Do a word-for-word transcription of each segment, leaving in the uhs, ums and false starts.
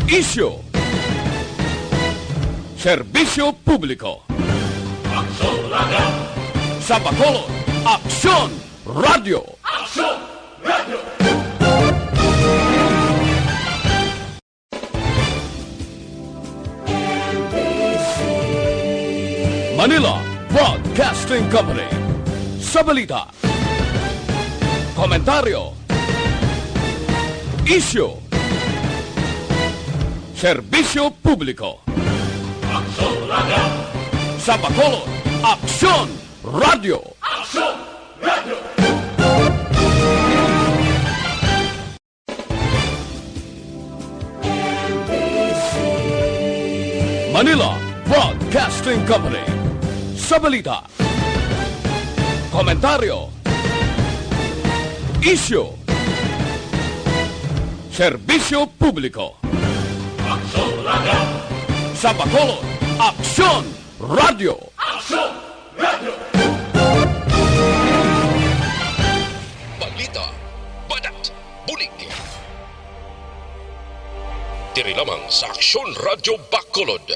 Isyu. Serbisyo publiko. Aksyon Radyo. Sa Bacolod, Aksyon Radyo. Aksyon Radyo. Manila Broadcasting Company. Sa balita, komentaryo, isyu, serbisyo publiko. Aksyon Radyo. Sa Bacolod, Aksyon Radyo. Aksyon Radyo. Manila Broadcasting Company. Sa balita, komentaryo, isyu, serbisyo publiko. Aksyon Radyo. Sa Bacolod, Aksyon Radyo. Aksyon Radyo. Balita, banat, bulig. Diri lamang sa Aksyon Radyo Bacolod.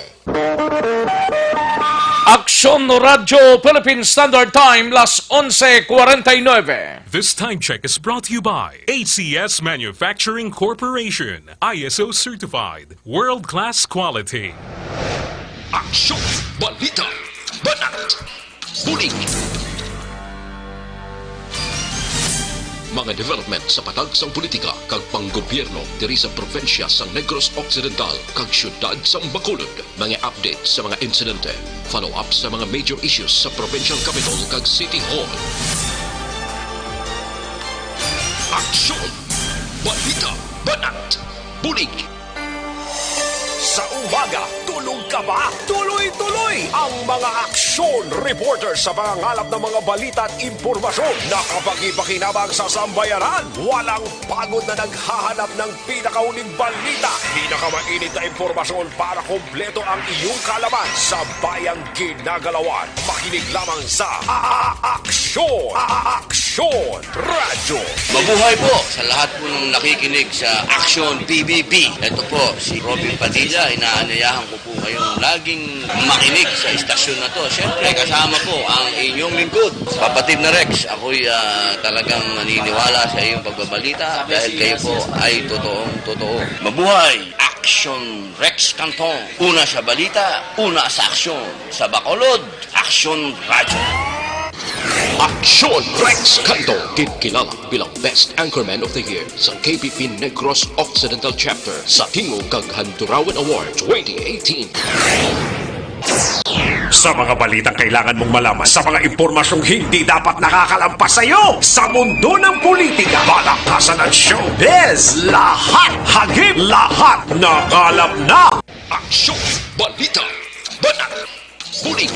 Aksyon Radyo Philippine Standard Time, las onse cuarenta y nueve. This time check is brought to you by A C S Manufacturing Corporation, I S O certified, world-class quality. Aksyon, balita, banat, bulig. Mga development sa patag sang politika kag panggobyerno diri sa probinsya sang Negros Occidental kag siyudad sang Bacolod. Mga update sa mga insidente, follow-up sa mga major issues sa provincial capitol kag city hall. Aksyon! Balita! Banat! Bulig! Sa umaga, tulog ka ba? Tuloy-tuloy ang mga aksyon reporter sa pangangalap ng mga balita at impormasyon. Nakapagpakipakinabang sa sambayanan. Walang pagod na naghahanap ng pinakahuling balita. Pinakamainit na impormasyon para kompleto ang iyong kaalaman sa bayang ginagalawan. Makinig lamang sa A-, A-, Aksyon! A-, A-, Aksyon Radyo. Mabuhay po sa lahat po ng nakikinig sa Aksyon P B B. Ito po si Robin Padilla. Inaanyayahan ko po kayong laging makinig sa istasyon na to. Siyempre, kasama po ang inyong lingkod, Papa Tim na Rex. Ako'y, ah, talagang naniniwala sa iyong pagbabalita dahil kayo po ay totoong totoo. Mabuhay! Aksyon Rex Cantong. Una sa balita, una sa aksyon. Sa Bacolod, Aksyon Radyo. Aksyon Rex Cantong, ginkilala bilang Best Anchorman of the Year sa K P P Negros Occidental Chapter sa Tingog kag Handurawan Award twenty eighteen. Sa mga balitang kailangan mong malaman, sa mga impormasyong hindi dapat nakakalampas sa iyo, sa mundo ng politika, palakasan at showbiz, lahat hagip, lahat nakalap na. Aksyon, balita, banat, bulig.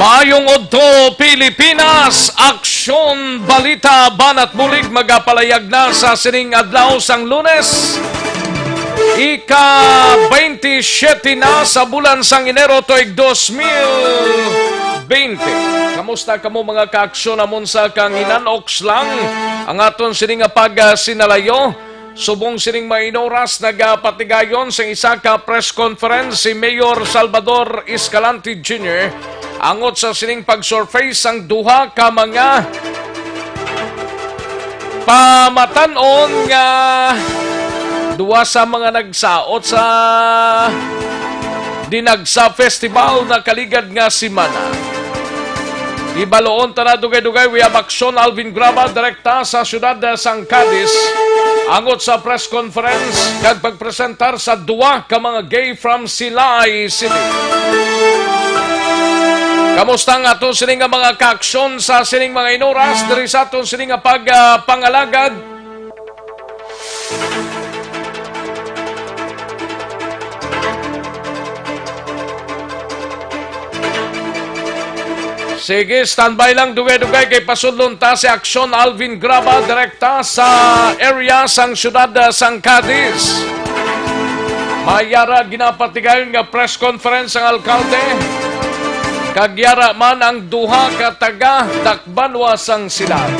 Maayong udto, Pilipinas! Aksyon Balita, Banat Bulig magapalayag na sa sining adlaw sang Lunes, ika twenty-seven na sa bulan sang Enero tuig dos mil twenty. Kamusta kamo, mga kaaksyon? Amon sa kanginan-oks lang ang aton sini nga pagsinalayo. Subong sining mga inoras, nagapatigayon sing isa ka press conference si Mayor Salvador Escalante Junior angot sa sining pag-surface sang duha ka mga pamatan-on nga duha sa mga nagsaot sa Dinagsa Festival nakaligad nga semana. Ibaluon ta na dugay-dugay. We have Aksyon Alvin Graba, direkta sa siyudad sang Cadiz, angot sa press conference kag pagpresentar sa duwa ka mga gay from Silay City. Kamusta ang aton sini nga mga kaaksyon sa sining mga inoras diri sa aton sini nga pag, ah, pangalagad? Sige, standby lang, dugay-dugay, kay pasudlon ta si Aksyon Alvin Graba, direkta sa area sang siyudad, ah, sang Cadiz. Mayara ginapatigayon nga press conference ang alkalde, kag yara man ang duha ka taga Dakbanwa sang Silad.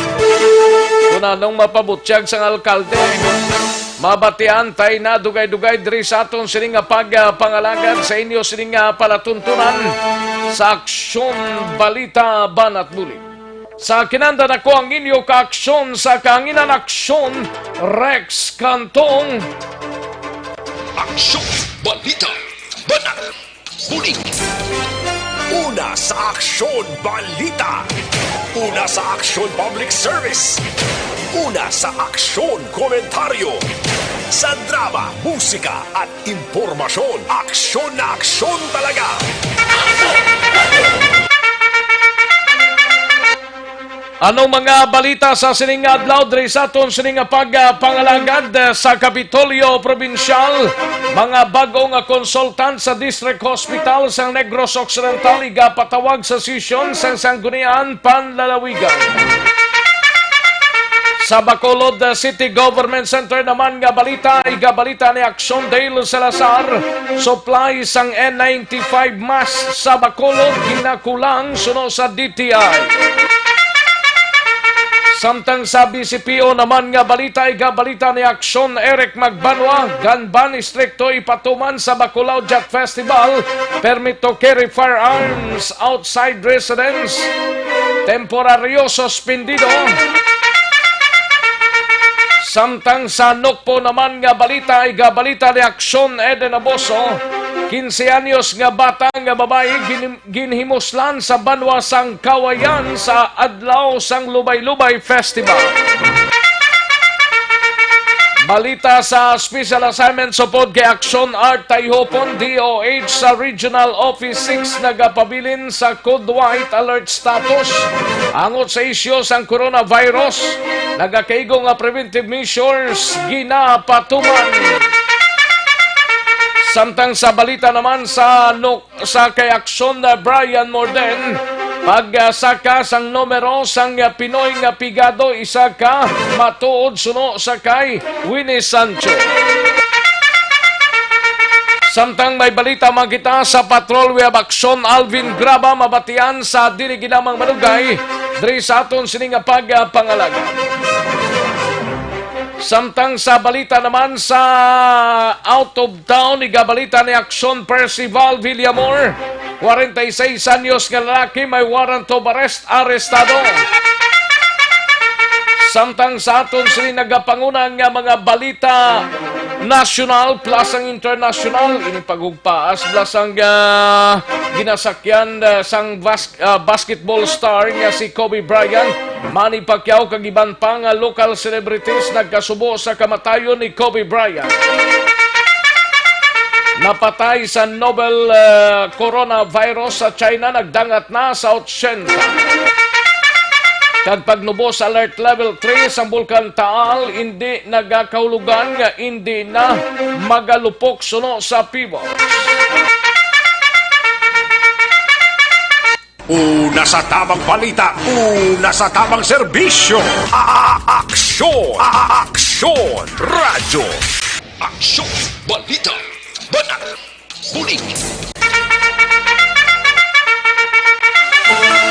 Kun anong mapabutyag sang alkalde, mabatian tay na dugay-dugay diri sa aton sini nga pagpangalagad sa inyo sini nga palatuntunan sa Aksyon Balita Banat Bulig. Sa kinanda na ko ang inyo kaaksyon sa kahanginan, Aksyon Rex Cantong. Aksyon Balita Banat Bulig. Una sa Aksyon Balita. Una sa Aksyon Public Service. Una sa Aksyon Komentaryo. Sa drama, musika, at impormasyon, aksyon na aksyon talaga. Anong mga balita sa sining nga adlaw diri sa aton sining nga pagpangalagad sa Kapitolyo Probinsyal? Mga bag-o nga konsultant sa District Hospital sang Negros Occidental igapatawag sa sesyon sang Sangguniang Panlalawigan. Sa Bacolod City Government Center naman nga balita, igabalita ni Aksyon Dale Salazar, supply sang N ninety-five mask sa Bacolod ginakulang suno sa D T I. Samtang sa B C P O naman nga balita, igabalita ni Aksyon Eric Magbanwa, gun ban istrikto ipatuman sa Bacolao Jet Festival, permit to carry firearms outside residence, temporaryo suspendido. Samtang sa Nokpo naman nga balita, igabalita ni Aksyon Eden Aboso, quince anyos nga bata nga babayi gin-, ginhimuslan sa banwa sang Kawayan sa adlaw sang Lubay-Lubay Festival. Balita sa special assignment, supod kay Aksyon Art Tayhopon, D O H sa Regional Office six nagapabilin sa Code White Alert status angot sa isyu sang coronavirus. Nagakaigo nga preventive measures ginapatuman. Samtang sa balita naman sa Nok-, sa kay Aksyon na Brian Morden, pagsaka sang numero sang Pinoy nga pigado, isa ka matuod suno sa kay Winnie Sancho. Samtang may balita man kita sa Patrol, we have Aksyon Alvin Graba, mabatian sa dili ginamang madugay diri sa aton sini nga pagpangalagad. Samtang sa balita naman sa out of town, igabalita ni Aksyon Percival Villamor, kwarenta y seis anyos nga lalaki may warrant of arrest, arestado. Samtang sa aton sini nagapanguna nga mga balita nasyonal plus ang internasyonal, ini paghugpaas plus ang, ah, ginasakyan, ah, sang bas-, ah, basketball star nga si Kobe Bryant, Manny Pacquiao kag iban pa nga local celebrities nagkasubo sa kamatayon ni Kobe Bryant. Napatay sa novel, ah, coronavirus sa China, nagdangat na sa otsenta. Kag pagnubos sa alert level three sang Bulkan Taal, indi nagakahulugan nga indi na magalupok suno sa Pibos. Una sa tamang balita, una sa tamang serbisyo. A-, aksyon, a-, aksyon, radyo. Aksyon, balita, banat, bulig.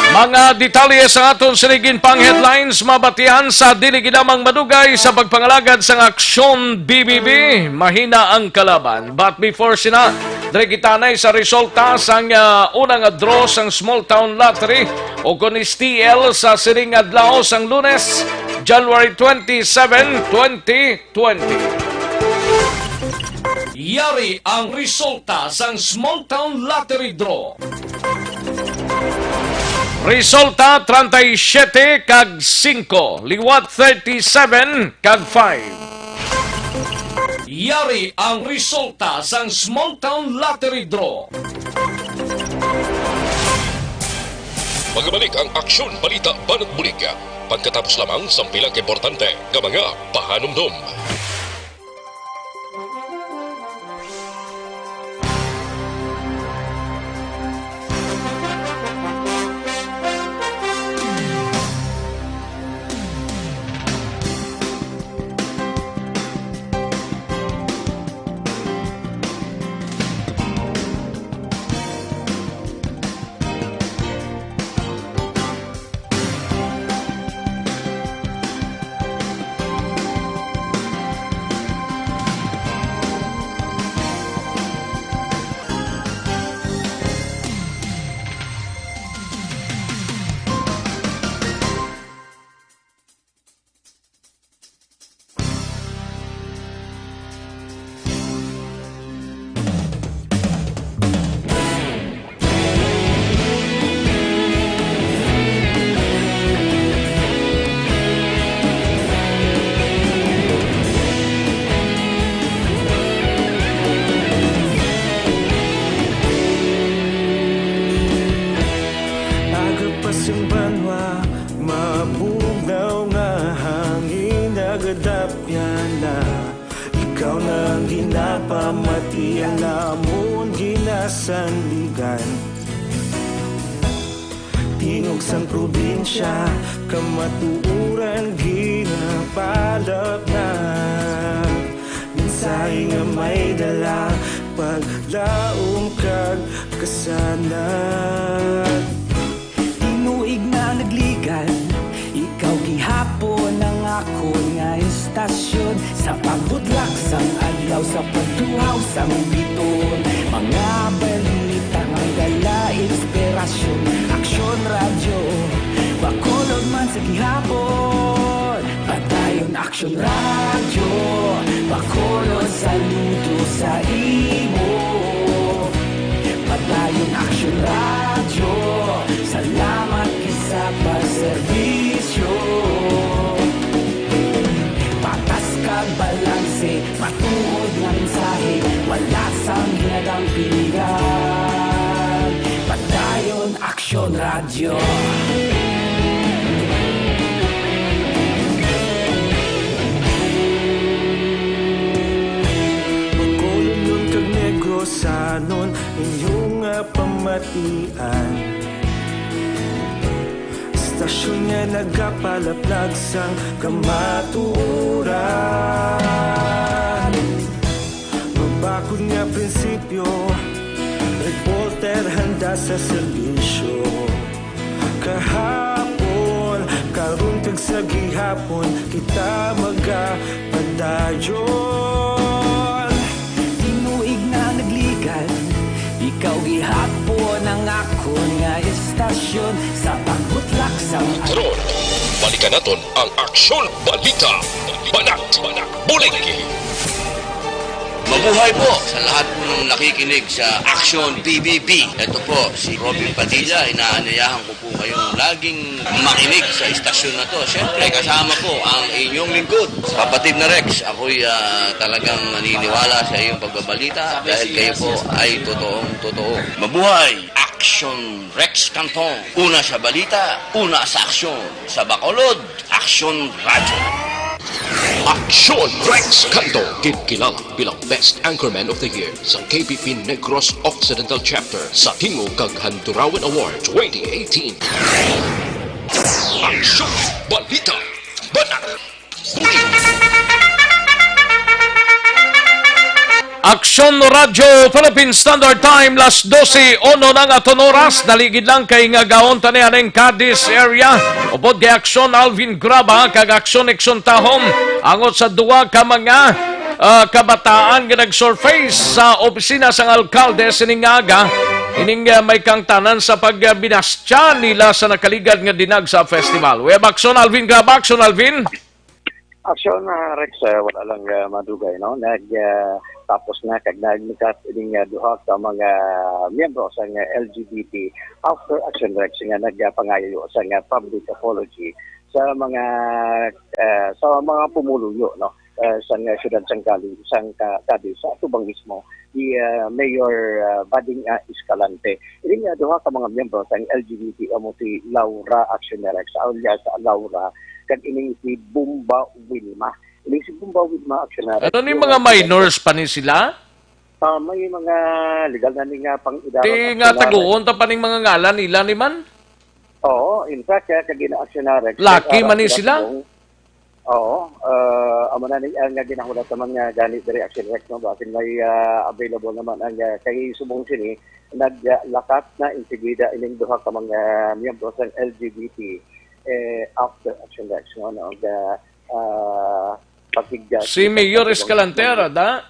Mga detalye sa aton sining ginpang headlines mabatian sa dili ginamang madugay sa pagpangalagad sang Aksyon B B B, mahina ang kalaban. But before sina, diri kita anay sa resulta sang, ah, una nga draw sang Small Town Lottery o kon S T L sa sining adlaw sang Lunes, January twenty-seven, twenty twenty. Yari ang resulta sang Small Town Lottery Draw. Resulta, treinta y siete kag cinco, liwat thirty-seven kag five. Yari ang resulta sang Small Town Lottery Draw. Magabalik ang Aksyon Balita Banat Bulig pagkatapos lamang sang pila ka importante nga mga pahanumdom. Ikaw na ang ginapamati, ang amon ginasandigan. Tingog sang probinsya, kamatuoran ginapalapnag. Mensahe nga may dala, paglaom kag kasanag. Tinuig na nagligad, ikaw gihapon ang akon nga istasyon. Sa pagbutlak sang adlaw, sa pagduhaw sang biton, mga balita nga dala inspirasyon. Aksyon Radyo, Bacolod man sa gihapon. Padayon Aksyon Radyo, Bacolod, saludo sa imo. Padayon Aksyon Radyo, salamat gid sa pagserbisyo. Patas kag balanse, matuod nga mensahe, wala sang ginadampingan. Padayon Aksyon Radyo. Bacolodnon kag Negrosanon, inyo nga pamatian. Istasyon nga nagapalaplag sang kamatuoran. Mabakod nga prinsipyo, reporter handa sa serbisyo. Kahapon, karon kag sa gihapon, kita magapadayon. Tinuig na nagligad, ikaw gihapon ang akon nga istasyon. Sa pagbutlak sa Karon, balikan naton ang Aksyon Balita. Banat, bulig. Mabuhay po sa lahat po ng nakikinig sa Aksyon P B B. Ito po si Robin Padilla. Inaanyayahan ko po kayong laging makinig sa istasyon na to. Siyempre, kasama po ang inyong lingkod, kapatid na Rex. Ako'y, ah, talagang naniniwala sa iyong pagbabalita dahil kayo po ay totoong totoo. Mabuhay! Aksyon Rex Cantong. Una sa balita, una sa aksyon. Sa Bacolod, Aksyon Radyo. Aksyon Rex Canto, ginkilala bilang Best Anchorman of the Year sa K P P Negros Occidental Chapter sa Tingog kag Handurawan Award twenty eighteen. Aksyon Balita. Banat. Aksyon Radyo Philippine Standard Time, las dose uno na nga aton oras. Naligid lang kay nga gaon tani aning Cadiz area. Upod kay Aksyon Alvin Graba kag Aksyon Nixon Tahom, angot sa duwa ka mga, ah, kabataan nga nag-surface sa opisina sang alkalde sining nga aga, ining, ah, may kangtanan sa pagbinastya nila sa nakaligad nga dinag sa festival. We have Aksyon Alvin Graba. Aksyon Alvin. Aksyon, ah, Rex, ah, wala lang, ah, madugay, no? Nag, ah, tapos na kag naglukat ining, ah, duha ka mga miyembro sang, ah, L G B T after Aksyon, Rex, nga nagpangayo sang, ah, public apology sa mga, ah, sa mga pumuluyo, no? Ah, sang, ah, siyudad sang Cali, sang Ca-, Cadiz, sa atubang mismo ni, ah, Mayor, ah, Bading, ah, Escalante. Ini nga duha ka mga miyembro sang L G B T amo si Laura Action Rex, alias Laura, kag ining si Bumba Wilma. Ining si Bumba Wilma Action Rex, Ano ni mga minors pa ni sila? Ah, may mga legal na ni nga pang-edad. Ti nga taguon ta pa ning mga ngalan nila ni man? Oo, in fact, kaya kag ina-Action Rex, Laki man ni sila? Oo, ah, amo na ni, ah, nga ginahulat naman nga gani diri, Action Rex, no? Basin may, ah, available naman ang, ah, kay subong sini, naglakat na insegwida ining duha ka mga miyembro sang L G B T, eh, after Action Rex, no? Nga, ah, pakig-, Si Mayor Escalante, da?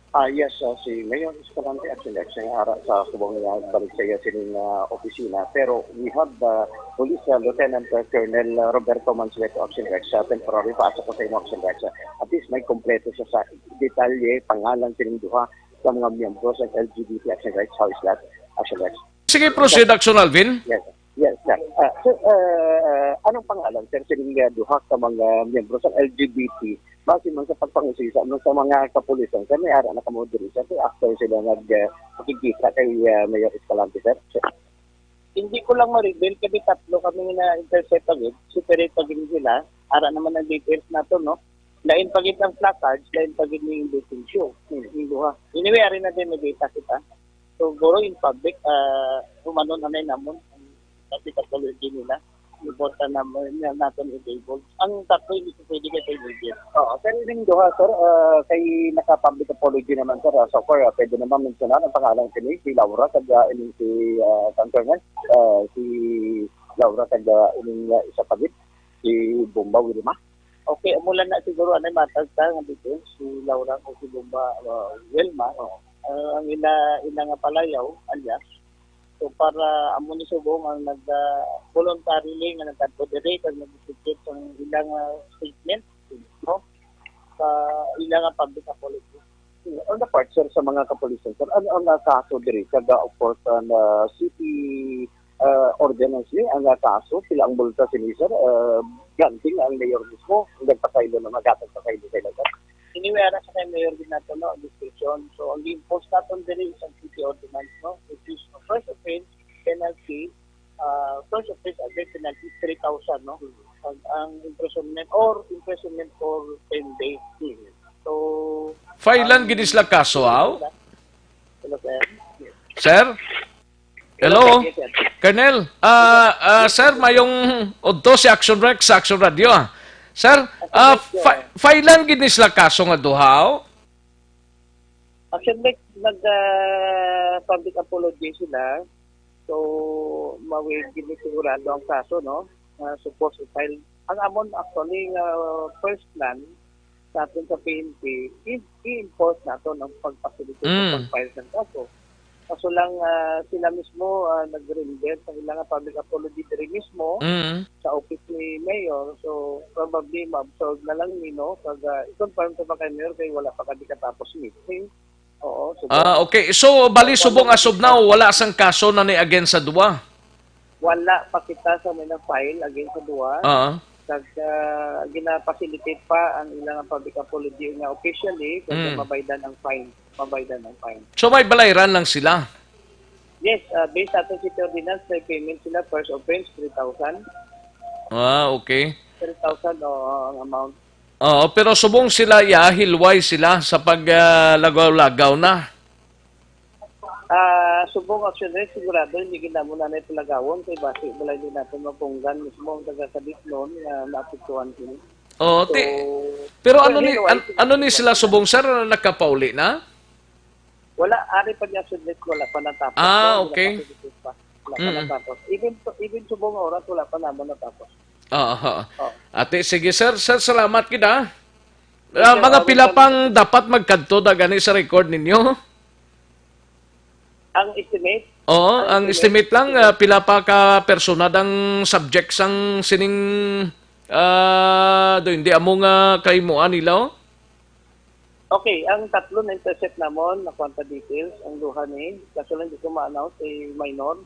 Ah, yes, ah, si Mayor Escalante at si Lex, ang ara sa subong nga balik sa iya sining, ah, opisina. Pero we have, ah, Police, ah, Lieutenant, ah, Colonel, ah, Roberto Mansueto, Action Rex, sa temporary pa sa sa imo, Action Rex. At least may kompleto siya sa detalye, pangalan sining duha sa mga miyembro sa L G B T, Action Rex. How is that, Action Rex? Sige, proceed, Action Alvin. Yes. Yes, sir. Ah, sir, ah, anong pangalan, sir, sining, ah, duha ka mga miyembro sa L G B T? Base man sa pagpangusisa man sa mga kapulisan, sir, may ara na kamo diri, sir, kay after sila nag, ah, nakigkita kay, ah, Mayor Escalante, sir. Hindi ko lang ma-reveal, kami tatlo kami na-intercept agad. Separate pa gid sila. Ara naman ang details nato, no? Lain pa gid ang placards, lain pa gid ning detention. Hmm. Ning duha. Anyway, ari na din, may data kita. So, guro in public, ah, humanon anay namon ang public apology nila. Importante na mo-, na naton i-table. Ang tatlo, hindi ko pwede kay table. Oo, pero yung duha, sir, ah, kay naka-public apology naman, sir, ah, so far, ah, pwede naman mentionan ang pangalan sini, si Laura, kag, ah, ining si, ah, Tankerman, ah, si Laura, kag, ah, ining, ah, isa pa gid, si Bomba Wilma. Okay, amo lang na siguro, anay matag ta nga dito, si Laura kag si Bomba, ah, Wilma. Oo. Ah, ang ila, ila nga palayaw, alias. So, para amo ni subong ang nag, ah, voluntarily nga nagkadto diri kag nag-execute sang ilang, ah, statement, no? Sa ilang, ah, public apology. On the part, sir, sa mga kapulisan, sir, ano ang, ah, kaso diri? Kag, ah, of course, ang, ah, city, ah, ordinance ni ang, ah, kaso, pila ang multa sini, sir? Ah, granting ang mayor mismo, ang nagpasaylo na maghatag pasaylo sa ila, sir? Anyway, ara sa kay mayor din nato, no, ang discretion. So, ang gi-impose naton diri is ang city ordinance, no, which is first offense, penalty, ah, first offense, ah, death penalty, three thousand, no? Ang, ang imprisonment or imprisonment for ten days. So, File-an ang gid sila kaso, aw? Hello, sir. Sir? Hello? Hello, sir. Yes, sir. Colonel, ah, ah, sir, mayong udto si Action Rex sa Action Radio, ah. Sir, Action ah, Rex, sir. Fi-, file-an gid ni sila kaso nga duha, aw? Actually, nag, ah, public apology sila. So, mawid gid sigurado ang kaso, no? Ah, supposed to file. Ang amon, actually, nga first plan sa aton sa P N P, i-, i-enforce naton ang pag-facilitate sa Mm. pag-file sa kaso. Kaso lang, ah, sila mismo, ah, nag-render sa ilang public apology diri mismo. Mm. Sa office ni Mayor. So, probably ma-absorb na lang ni, no? Pag, ah, i-confirm sa pa kay Mayor kay wala pa kami katapos meeting. Oo, subong. Ah, okay. So, bali, wala subong as of now, wala sang kaso na ni against sa duwa? Wala pa kita sa nila file against sa duwa. Ah. Kag, ah, gina-facilitate pa ang ilang public apology nga officially, kag Mm. mabaydan ang fine. Mabaydan ang fine. So, may balayran lang sila? Yes, ah, based sa aton city ordinance, may payment sila, first offense, three thousand. Ah, okay. Three thousand, oo, ang amount. Oo, pero subong sila, ya, hilway sila sa pag, ah, lagaw-lagaw na. Ah, subong, actually, sigurado, hindi gid namo na palagawon kay basi balay din natin mapunggan mismo ang taga Caditlon nga naapektuhan kini. Oo, So, ti-, pero well, ano ni, anyway, an-, ano ni sila subong, sir, nakapauli na? Wala, ari pa niya subject, wala pa natapos. Ah, So, wala okay. pa subject pa. Wala pa Mm-mm. natapos. Even, even subong oras, wala pa naman natapos. Oo, oo. Oh. Ate, sige, sir. Sir, salamat gid, ah. Yes, Ah, sir. mga Ah, pila welcome. pang dapat magkadto da gani sa record ninyo? Ang estimate? Oo, Ang ang estimate? estimate lang, ah, pila pa ka persona dang subject sang sining, ah, do, hindi amo nga kahimuan nila, oh? Okay, ang tatlo na-intercept namon, nakuha ta details, ang duha ni, kaso lang di ko ma-announce, kay minor.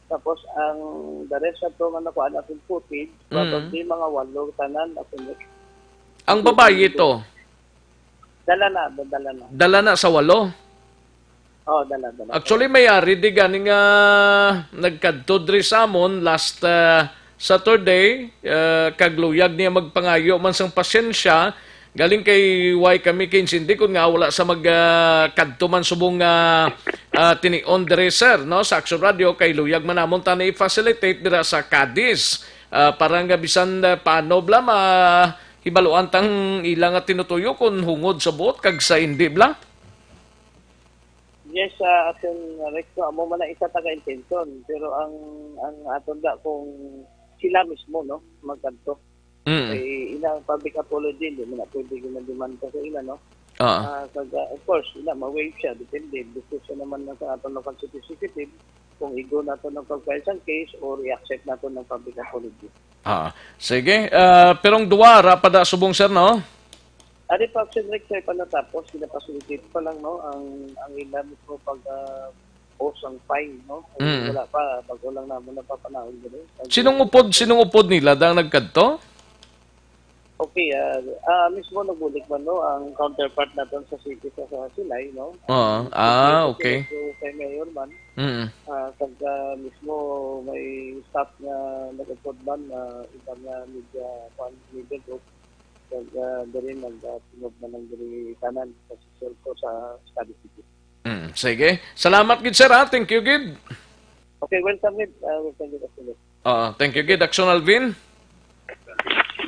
Tapos ang the rest ato nga nakuha natin footage, Mm. probably mga walo tanan, ato ni. Ang babayi ito? Dala na, dala na. Dala na sa walo? Oh, dala, dala. Actually, may ari di gani nga nagkadto diri sa amon last, ah, Saturday, ah, kag luyag niya magpangayo man sang pasyensya, galing kay way kami kaintindi kon nga wala sa mag, ah, kadto man subong nga, ah, tinion diri, sir, no, sa Action Radio, kay luyag man namon tani i-facilitate dira sa Cadiz, ah, para nga bisan, ah, paano bala mahibaluan tang ila nga tinutuyo kon hungod sa buot kag sa hindi bala. Yes, ah, aton Rex, no, amo man ang isa ta ka intention, pero ang, ang aton da kung sila mismo, no, magkadto. Mm. Kay ila ang public apology, hindi man na pwede ginademand sa ila, no? Oo. Ah, kag, ah, of course, ila, ma-waive siya, depende. Decision naman na sa aton local city executive kung i-go nato ng pag-file sang case or i-accept nato ng public apology. Ah, sige. Ah, pero ang duwa, ra pa da subong, sir, no? Ari pa, Sir Rick, sir, pa natapos, gina-facilitate pa lang, no? Ang, ang ila mismo pag, ah, post ang fine, no? Ay, Mm. wala pa, bago lang naman napapanahon diri. Pag- Sinong upod, sinong upod nila dang nagkadto? Okay, ah, ah, mismo nagbulig man, no, ang counterpart naton sa city sa, sa Silay, no? Oo. Ah, okay. So, kay Mayor man, Mm. ah, kag, ah, mismo may staff nga nag-upod man, ah, iba nga media, kwan, media group. Kag, ah, diri nag, ah, tingog na lang diri tanan sa Surco sa Study City. Mm, sige. Salamat gid, sir, ha? Thank you gid. Okay, welcome gid. Ah, welcome gid, Apollo. Ah, thank you gid, Action Alvin.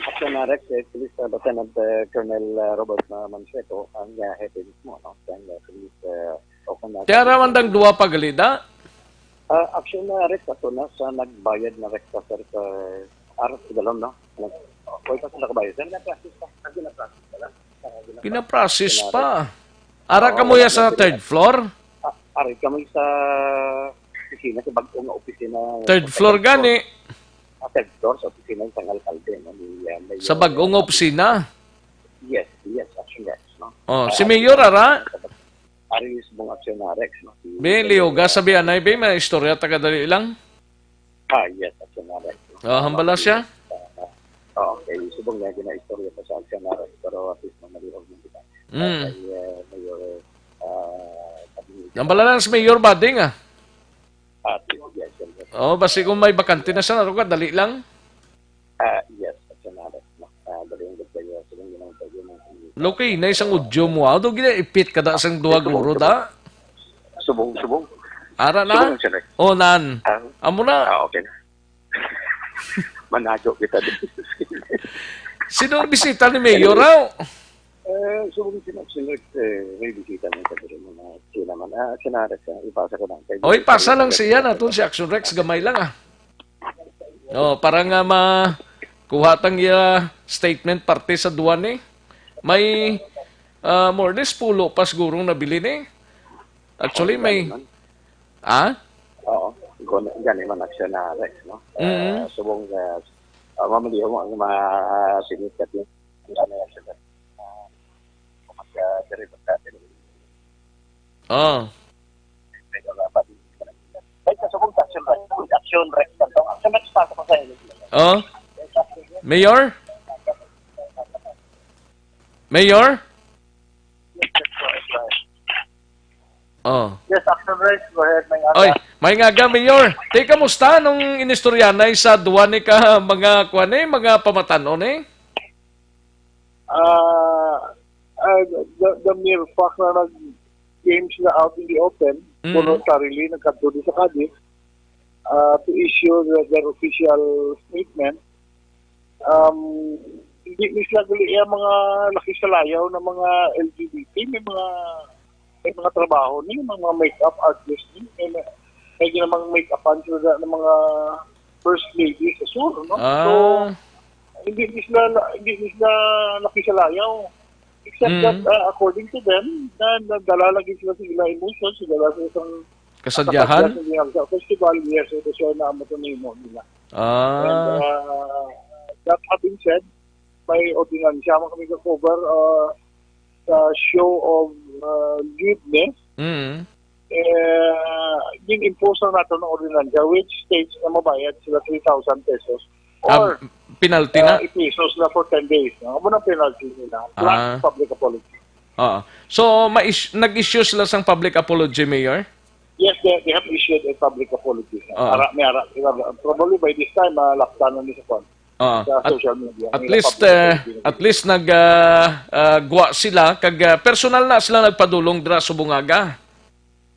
Action, ah, Rex, eh, Police, ah, Lieutenant, eh, Colonel, ah, Robert, ah, Mansueto, ang, ah, hepe mismo, no? Ang, ah, police, ah, o kung nasa Kaya raman dang duwa pa gali, da? Ah, action na, Rex, ato na sa nagbayad na, Rex, sa, sir, sa Aras Galon, no? Nag-, okay pa sila kabayad, sir? Gina-process pa. Ah, gina-process pa lang. Ah, gina-process. Gina-process Gina-process pa. Ara Oo, ka mo wala ya na sa sila. Third floor? Ah, ari kami sa opisina, sa bag-o nga opisina. Third floor Sa third floor. gani. Ah, third floor, sa opisina sang alkalde, no? Ni, ah, Mayor, Sa bag-o nga ah, opisina? Yes, yes, action, yes, no? Oh, Ah, si ari Mayor, sa, ara? sa bag-, ari sa mga aksyon na, Rex, no? Si Be, Mayor, Leoga, ah, sabi anay, be, may istorya, taga dali lang. Ah, yes, action na, Rex, no? Ah, hambala siya? Ah, ah, okay, subong nga, gina-istorya pa sa aksyon na, Rex, pero at least, no, malihog man kita. Mm. Kay, ah, Mayor, ah, sabi niya, Hambala lang si Mayor Bading, ah. Ah, yes, yes, yes. Oh, basi kung may bakante na siya, naruga, dali lang. Ah, yes, personalis, no? Ah, dali ang gagawin, sige, yun ang pwede mo. Loki, na isang audio mo, ah. Daw gina-ipit ka da sang duha guro, da? Subong, subong. Ara na? Subong, sir. Oh, nan. Ah. Amo na. Ah, okay na. Manado kita din. Sino ang bisita ni Mayor, Anyway. aw? Eh, subong sila, sila, eh, may bisita ng sabi ng mga sila man. Ah, sinarat ka, ipasa ko lang. Kay Oh, ipasa lang siya na, tun si Action Rex, gamay lang, ah. Oh, para nga ma-, kuha tang iya statement parte sa duwan, eh. May, ah, more or less pulo pa sigurong nabilin, eh. Actually, Oo, may, gani man. ah? Oo, gani, gani man, action na, Rex, no? Mm. Ah, subong, ah, ah, mamaliw ang mga sinikat yung, ano, action na, ah, mag, ah, diri, mag, ah, diri. Oh. Ay, sa subong sa action, Rex. Action, Rex. Action, Rex, pasa ko sa inyo. Oh. Mayor? Mayor? Oh. Yes, Action Rex, go ahead, may Oy, aga. May nga aga, Mayor. Ti, kamusta nung inistoryanay sa duwa ni ka mga, kuwan, eh, mga pamatanon, eh? Ah, ah, the, the mere fact na nag-, came sila out in the open, Mm. voluntarily, nagkadto di sa Cadiz, ah, to issue the, their official statement. Um, hindi ni sila gali ang mga laki sa layaw na mga L G B T, may mga, may mga trabaho ni, mga makeup artist ni, may, may ginamang make-upan sila ng mga first lady sa sur, no? Ah. So, hindi ni sila, hindi ni sila laki sa layaw. Except Mm. that, uh, according to them, na, nadala lagi sila sa ilang emotions, nadala sa isang Kasadyahan? kasadya sa Liangsa Festival, yes, ito siya na amo to nimo nila. Ah. And, uh, that having said, may ordinansya man kami ka-cover, uh, sa show of, uh, lewdness. Mm. Eh, gin-impose na nato ng ordinansya, which states na mabayad sila three thousand pesos Ah, or, penalty na? uh, ipiso sila for ten days. No? Amo na ang penalty nila. Plus Ah. public apology. Oo. So, ma-is-, nag-issue sila sang public apology, Mayor? Yes, they, they have issued a public apology. Oo. Ara, may ara, probably by this time, ah, laptan na ni sa kwan. Oo. Sa At, social media. at May least, public eh, apology na at sila. least nag, ah, ah, gwa sila, kag, ah, personal na sila nagpadulong dira sa Bungaga.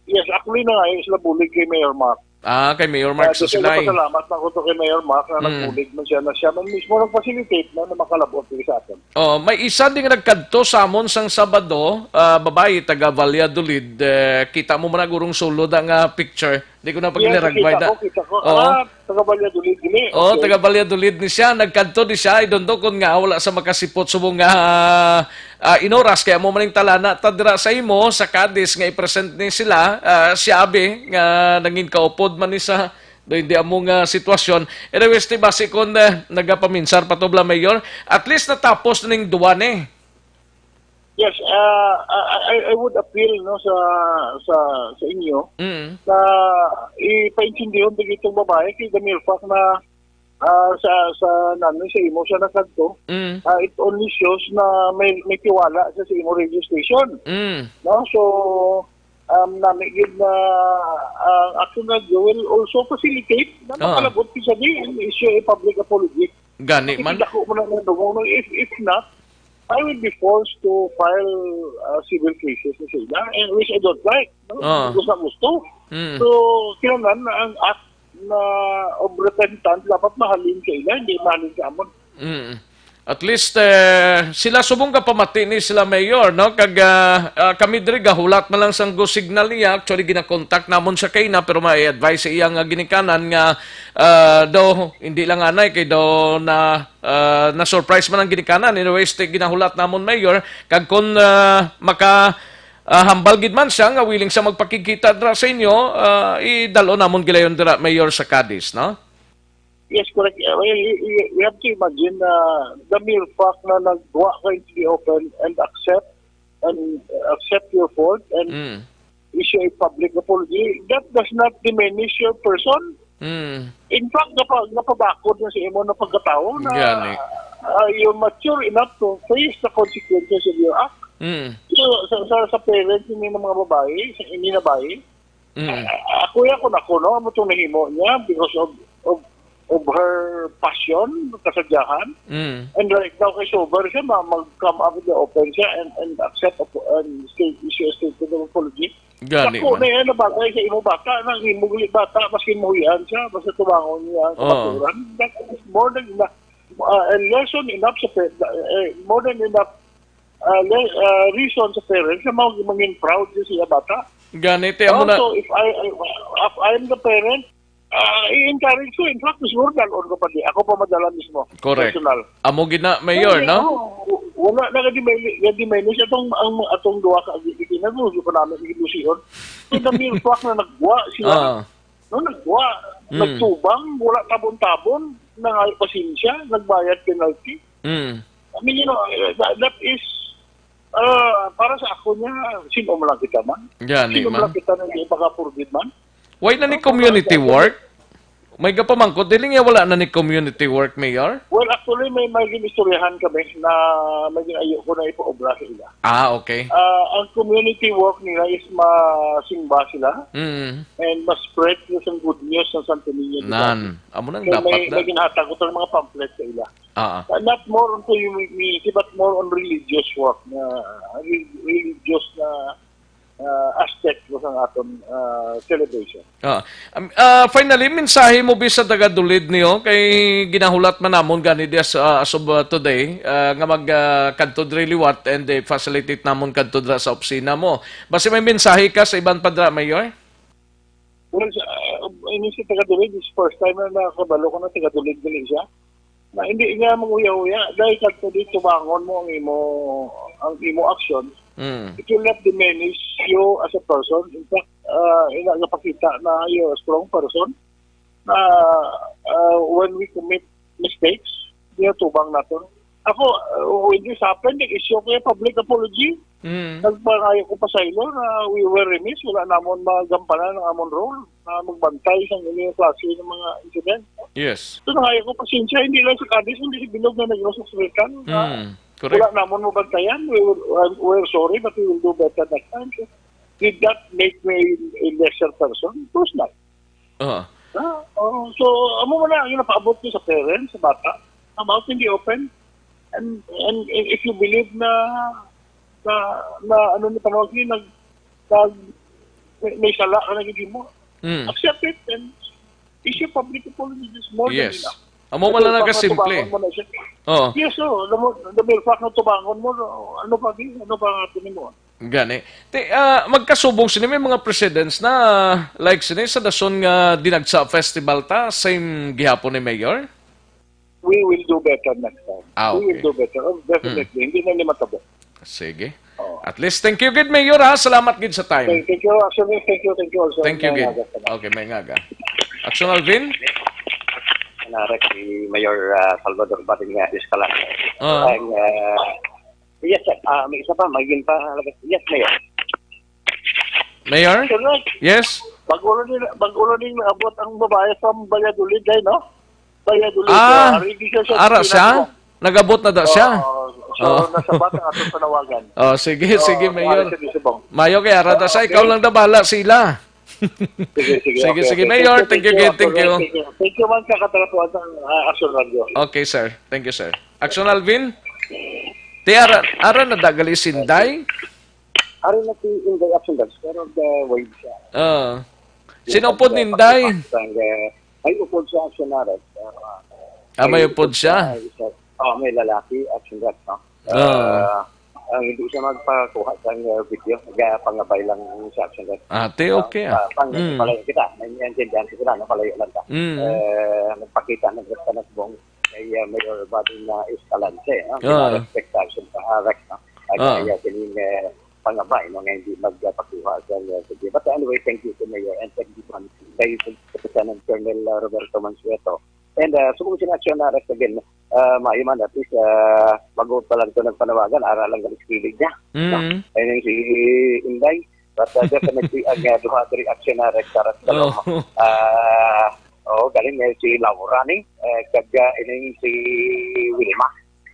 Yes, actually na nga, eh, sila bulig kay Mayor Mark. Ah, kay Mayor Mark Ah, sa kasi Sinay. Nagpasalamat na ko to kay Mayor Mark na Mm. nagbulig man siya, na siya man mismo nag-facilitate na, na makalabot dito sa atin. Oh, may isa din nagkadto sa amon sang Sabado, ah, babayi, taga Valladolid. Eh, kita mo man na gurong sulod ang, ah, picture. Di ko na Yes, pagkiliragway kita na. ko, kita ko. Oo. Ah, taga Valladolid, gini. Oo, Okay. taga Valladolid ni siya. Nagkadto di siya. I don't know kung nga wala sa makasipot subong nga, ah, ah, inoras. Kaya mo maning talana ta dira sa imo, sa Cadiz nga i-present ni sila, ah, siya abi nga nangin kaupod man ni sa do hindi amo nga sitwasyon. Anyways, ti basi kon, eh, nagapaminsar pa to bala, Mayor, at least natapos na ning duwa ni. Yes, uh, I, I I would appeal, no, sa sa sa inyo Mm. na ipaintindihon din itong babae kay the mere fact na, ah, sa sa nanay sa imo siya nakadto. Mm. Ah, it only shows na may may tiwala siya sa imo radio station. Mm. No? So, um, nami gid na ang Action Radio will also facilitate na Oo. makalabot siya di and issue a public apology. Gani man. Makikita ko mo na nga, no? If, if not, I will be forced to file uh, civil cases sa ila, and which I don't like. No? Ah. Gusto na gusto. Mm. So, kinahanglan na ang act na of repentance dapat mahalin sa ila, hindi mahalin sa amon. Mm. At least, eh, sila subong ka pamati ni sila, Mayor, no? Kag, ah, ah, kami diri gahulat man lang sang go signal niya. Actually, ginakontak namon siya kay na, pero may advice sa iya nga ginikanan nga, ah, daw, hindi lang anay, kay daw na, ah, na-surprise man ang ginikanan. Anyways, ti ginahulat namon, Mayor, kag kung, ah, maka, ah, hambal gid man siya nga willing siya magpakigkita dira sa inyo, ah, idalo namon gilayon dira, Mayor, sa Cadiz, no? Yes, correct. Uh, well, you, you, you have to imagine na the mere fact na nagwa ka into the open and accept and accept your fault and Mm. issue a public apology, that does not diminish your person. Mm. In fact, napa, napabakod na sa imo na pagkatao na Gani. uh, you're mature enough to face the consequences of your act. Mm. So, sa, sa, sa parents ini ng mga babae, sa ini na babae, Mm. Ah, ako ya, kung ako, no, amo itong nahimo niya because of, of, of her passion, kasadyahan. Mm. And right now, kay sober siya, ma- mag-come up in the open siya and, and accept ap- and state, issue a statement of apology. Gani Ako man. na yan, na bagay sa imo bata, nang imo uli bata, maski mahuyan siya, basta tumangon niya ang Oo. kamaturan. That is more than enough. Uh, and lesson enough sa pe- uh, more than enough uh, le- uh, reason sa parents na mag- maging proud siya sa iya bata. Gani, ti amo na. Also, if I, I if I'm the parent, uh, i-encourage ko. In fact, siguro dalon ko pa di. Ako pa madala mismo. Correct. Personal. Amo gina, Mayor, Ay, no? Oo, wala na gadi may gadi may siya atong ang atong duha ka agi agi na gusto pa namin ilusyon. So, the mere fact na nagwa sila, Ah. no, nagwa, Mm. nagtubang, wala tabon-tabon, nangayo pasensya, nagbayad penalty. Mm. I mean, you know, uh, that, that is, uh, para sa ako niya, sino man lang kita man? Gani Sino man man. lang kita na hindi maka-forgive man? Why na ni Ano community ba? work? May gapamangkot, dili niya wala na ni community work, Mayor? Well, actually, may may ginistoryahan kami na may ginayo ko na ipaobra sa ila. Ah, okay. Ah, ang community work nila is masimba sila Mm. and ma-spread nila sa good news sa Santo Niño de Nan. Amo nang Kaya dapat may, na. may ginhatag ko sa mga pamphlet sa ila. Ah. Uh, not more on community, but more on religious work na re- religious na uh, aspect ko sa aton uh, celebration. Ah, um, ah, finally, mensahe mo bi sa taga Dulid niyo kay ginahulat man namon gani diya sa, as of uh, today ah, nga mag ah, kadto diri liwat and eh, facilitate namon kadto dira sa opisina mo. Basi may mensahe ka sa iban pa dira, Mayor? Well, sa, uh, ini si taga Dulid, is first time na nakakabalo ko na taga Dulid gali siya. Na hindi niya mag-uya-uya, dahil kadto dito bangon mo ang imo ang imo action. Mm. It will not diminish you as a person. In fact, uh, ina napakita na you're a strong person. Na uh, when we commit mistakes, ginatubang naton. Ako, uh, when this happened, nag-issue ko yung public apology. Mm. Nagpangayo ko pasaylo na we were remiss, wala namon magampanan ang amon role na magbantay sa ilang klase ng mga incident. Yes. So, nangayo ko pasensya, hindi lang sa Cadiz, hindi sa bilog na Negros Occidental. Na Mm. Correct. Wala namon mabantayan. We were, uh, we're sorry, but we will do better next time. So, did that make me a lesser person? Of course not. Uh-huh. Ah, oh, so, amo man na ang napaabot ko sa parents, sa bata. Come out in the open. And, and, and if you believe na, na, na ano ni panawag ni, nag, nag, may, may sala ka na gid mo. Mm. Accept it and issue public apology is more than Yes. enough. Amo man Ito, lang baka nagasimple. tubangon mo na siya. Oo. Yes, so, the, mo- the mere fact na tubangon mo, ano pa, di? Ano pa nga ito mo? Gani. Ti, ah, magkasubong sini may mga precedents na like sini sa dason nga Dinagsa Festival ta, same gihapon ni Mayor? We will do better next time. Ah, We will okay. do better. Oh, definitely. Hmm. Hindi na ni matabo. Sige. Oh. At least, thank you gid, Mayor, ha? Salamat gid sa time. Thank, thank you, actually. Thank you, thank you also. Thank you gid. May aga ka na. Okay, may ngaga. Action Alvin? Narek si Mayor ah, Salvador Bading nga Escalante. Ah. Ang, ah, yes, sir. Ah, may isa pa, may yun pa. Yes, Mayor. Mayor? Sir Roy, Yes? Bago lang din, bago lang din naabot ang babae sa Valladolid, ay, no? Valladolid. Ah, So, ari di siya sa ara siya? Pilipinas. Nagabot na da siya? Oo, so, Oh. nasabat ang atong panawagan. Oh, sige, So, sige, Mayor. Mayor. Siya di subong. Mayo kay ara da siya, Okay. ikaw lang na bahala sila. Sige, sige, Sige, okay, sige, okay. Mayor. Thank you, Thank you, thank you. Thank you. Thank you man sa katarapuan ng ah, Action Radio. Okay, sir. Thank you, sir. Action Alvin? Ti ara, ara na dagali si Inday? Ari na si Inday Action Dogs, pero the wave siya. Ah. Sino upod ni Inday? Sang, eh, may upod siya, Action Dogs, pero, ah, Ah, may upod siya? Isa, oh, may lalaki, Action Dogs, no? Ah. Ah, ang hindi siya magpakuha sang, eh, video, nagapangabay lang sa Action Dogs. Ah, ti, okay, ah. Ah, pang-, Mm. palayo kita, naiintindihan ko sila, no? Palayo lang ta. Mm. Eh, nagpakita, nagpakita na subong kay, ah, Mayor Bading na Escalante, no? Ah. Respect sa action sa Rex, no? At Ah. kaya sining, eh, pangabay, no, nga hindi magpakuha sa, uh, video. But anyway, thank you to Mayor and thank you man kay Lieutenant Colonel, uh, Roberto Mansueto. And, uh, subong sina action na arrest again, uh, maayo man, at least, uh, bago pa lang to nagpanawagan, ara lang galis kilig niya. Mm. No? Ayun yung si Inday. But, uh, definitely, ang, uh, duha diri action na arrest sa Oh. Uh, oh, galing, eh, si Laura ni, eh, kag, uh, ining si Wilma.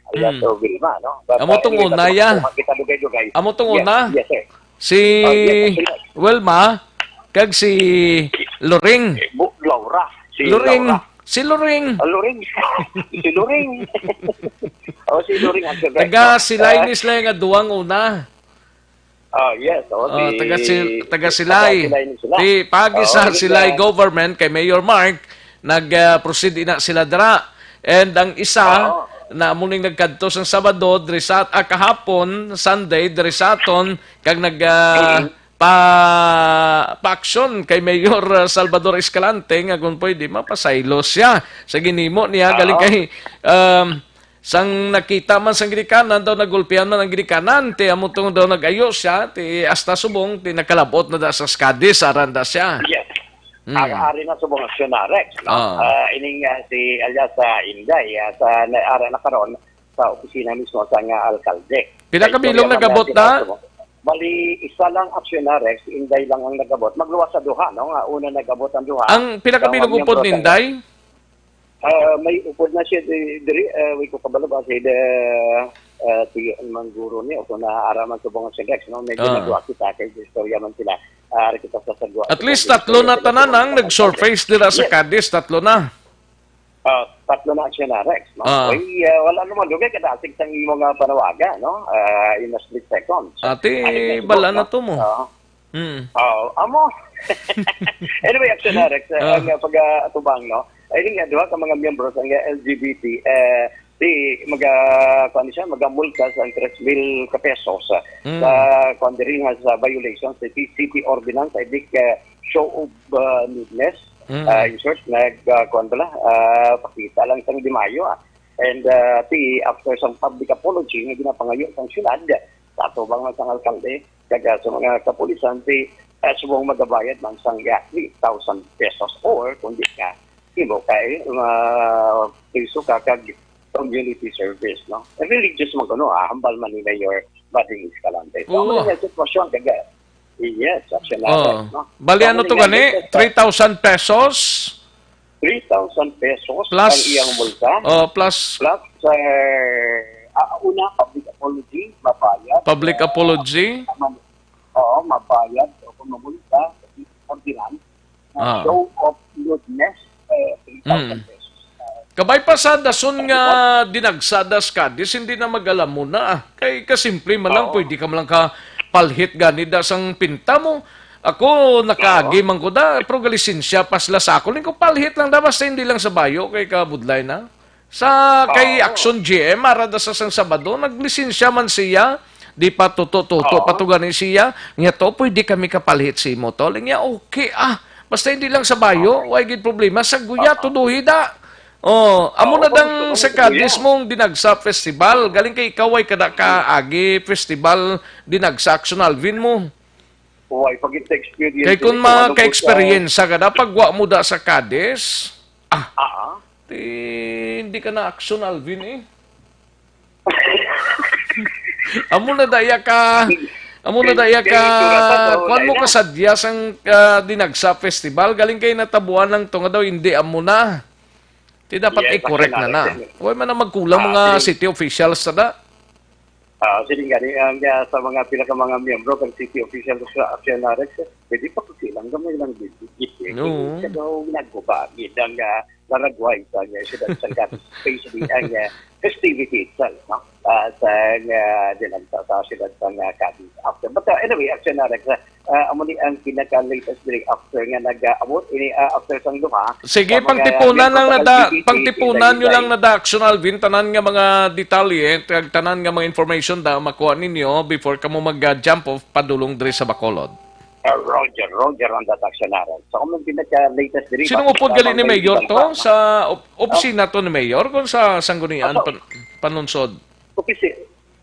Alias Mm. o Vilma, no? But, Amo uh, tong anyway, una, nagpapasama ya. Kita dugay-dugay. Amo tong Yes, una. Yes, sir. Si Oh, yes, sir. Wilma, kag si Loring. Bu-, Laura. Si Loring. Laura. Si Loring. Ah, Loring. Si Loring. Oh, si Loring ang correct, Taga no? Silay Ah. ni sila nga duwang una. Ah, yes. Oh, Oh, si taga Sil-, taga taga Silay. Silay ni sila. Ti, pagi Oo, sa yun Silay na. Government kay Mayor Mark, nag, ah, proceed ina sila dira. And ang isa Oo. na amo ning nagkadto sang Sabado, diri sa, ah, kahapon, Sunday, diri sa aton, kag nag, ah, Mm. pa, pa-action kay Mayor, ah, Salvador Escalante nga kung pwede, mapasaylo siya sa ginimo niya. Oo. Galing kay, um, Sang nakita man sang ginikanan daw, nagulpihan man ang ginikanan, ti amo tong daw nag-ayo siya, ti hasta subong, ti nakalabot na da sa Cadiz, aran da siya. Yes. Mm. Ara, ari na subong aksyon na, Rex, no? Ah. Ah, ining, ah, si alias, ah, Inday, ah, sa na-, ara na karon sa opisina mismo sa nga alkalde. Pila ka bilog nagabot na? Bali, isa lang aksyon na, Rex, si Inday lang ang nagabot. Magluwas sa duha, no? Nga una nagabot ang duha. Ang pila ka bilog upod ni Inday? Ah, may upod na siya di-, diri, ah, way ko kabalo ba si the, ah, si ang mangguro niya, o kung naaaraman sa bunga si Rex, no? Medyo Ah. nagwa kita kay istorya man sila. Ah, ari kita sa sagwa. At least tatlo na tanan ang nag-surface dira sa Yes. Cadiz, tatlo na. Ah, tatlo na siya na, Rex, no? Ah. Oy, ah, wala naman, dugay ka dasig sa imo nga panawaga, no? Ah, in a split second. Ate, Ari na bala na no? to mo. Ah. Mm. Oo, amo. Anyway, action na, Rex, Ah. ang, uh, pag-atubang, no? Ay, nga, duha ka mga miyembro sa, uh, L G B T, eh, di, maga, kuwan siya, magamulta sa tres mil ka pesos, uh, Mm. sa, kuwan diri nga sa violation sa city ordinance, I think, uh, show of, uh, lewdness. Mm. Uh, in short, nag, uh, kuwan bala, uh, pakita lang sang di maayo, ah. And, uh, ti, after sang public apology nga ginapangayo sang syudad, sa atubang man sang alkalde, kag, ah, sa mga kapulisan, ti, ah, subong magabayad man sang, ah, three thousand pesos or kung di ka, imo kay, ah, priso ka kag community service, no? Eh, religious man kuno, ah, hambal man ni Mayor Bading Escalante. So, Oo. Amo na sitwasyon, kag, ah, yes, action na, Oo. no? Bali, So, ano amo to na gani? Three thousand pesos? Three thousand pesos Plus, ang iyang multa. Oh, plus Plus, sir, ah, una, public apology, mabayad. Public Ah, apology? Tama. Oo, mabayad. O kung mamulta, ordinance, ah, Ah. show of lewdness, eh, three thousand Mm. pesos. Ah, Kabay pa sa dason nga dinagsa das Cadiz, hindi na mag-alamuna, ah. Kay kasimple man lang, Oo. pwede ka man lang kapalhit gani da sang pinta mo. Ako, nakaagi Oo. man ko da, pero galisensya pa sila sa akon. Ko palhit lang da, basta hindi lang sa bayo, kay kabudlay na. Sa kay Oo. Action G M, ara da sa sang Sabado, naglisensya man siya, di pa tuto-tuto Oo. pa to gani siya. Nga to, pwede kami kapalhit sa imo, tol. Nga, okay, ah. Basta hindi lang sa bayo, Oo. way gid problema. Sa guya, Oo. tuduhi da. Oh, amo Oo, na dang gusto ko sa sa guya. Cadiz mong Dinagsa Festival. Galing kay ikaw ay kada ka agi festival Dinagsa Action Alvin mo. Way pa gid sa experience Kay kung ni, kung ano po sa maka-experience ka da, pag wa mo da sa Cadiz, ah, Ah, ah. Ti, hindi ka na Action Alvin eh. Amo na daya ka, amo na daya ka, Kay, kay Jonathan, oh, kuwan mo dahil na. Kasadya sang, ah, Dinagsa Festival, galing kay natabuan lang to nga daw, hindi amo na. Ti dapat Yes, i-correct na na. Action Alvin. Way man na magkulang Ah, mga sige. City officials na da. Ah, sige nga, ni, ang, ah, sa mga pila ka mga miyembro kang city official sa Action Arex, pwede pa ko silang gamay lang gid, gid, gid, Oo. Sa daw nagkuba, gid ang, ah, naragway sa, uh, siyudad sang Cadiz, especially ang, uh, festivity itself, no? Uh, sa, uh, din ang sa, sa siyudad sang, uh, Cadiz after. But, uh, anyway, Action Alex, uh, uh, amo ni ang pinaka-latest diri after nga nag-, uh, amo ini, uh, after sang duha. Sige, sa mga pangtipunan lang na da, pangtipunan nyo lang na da, Action Alvin, tanan nga mga detalye, kag tanan nga mga information da makuha ninyo before kamo mag, uh, jump off padulong diri sa Bacolod. Uh, Roger, Roger, ang datak siya naran. So, kung ang pinaka-latest diri, sinong upod gali ni Mayor to? Sa op-, opisina to ni Mayor kung sa Sanggunian, ah, so, pan-, Panunsod? Okay, si,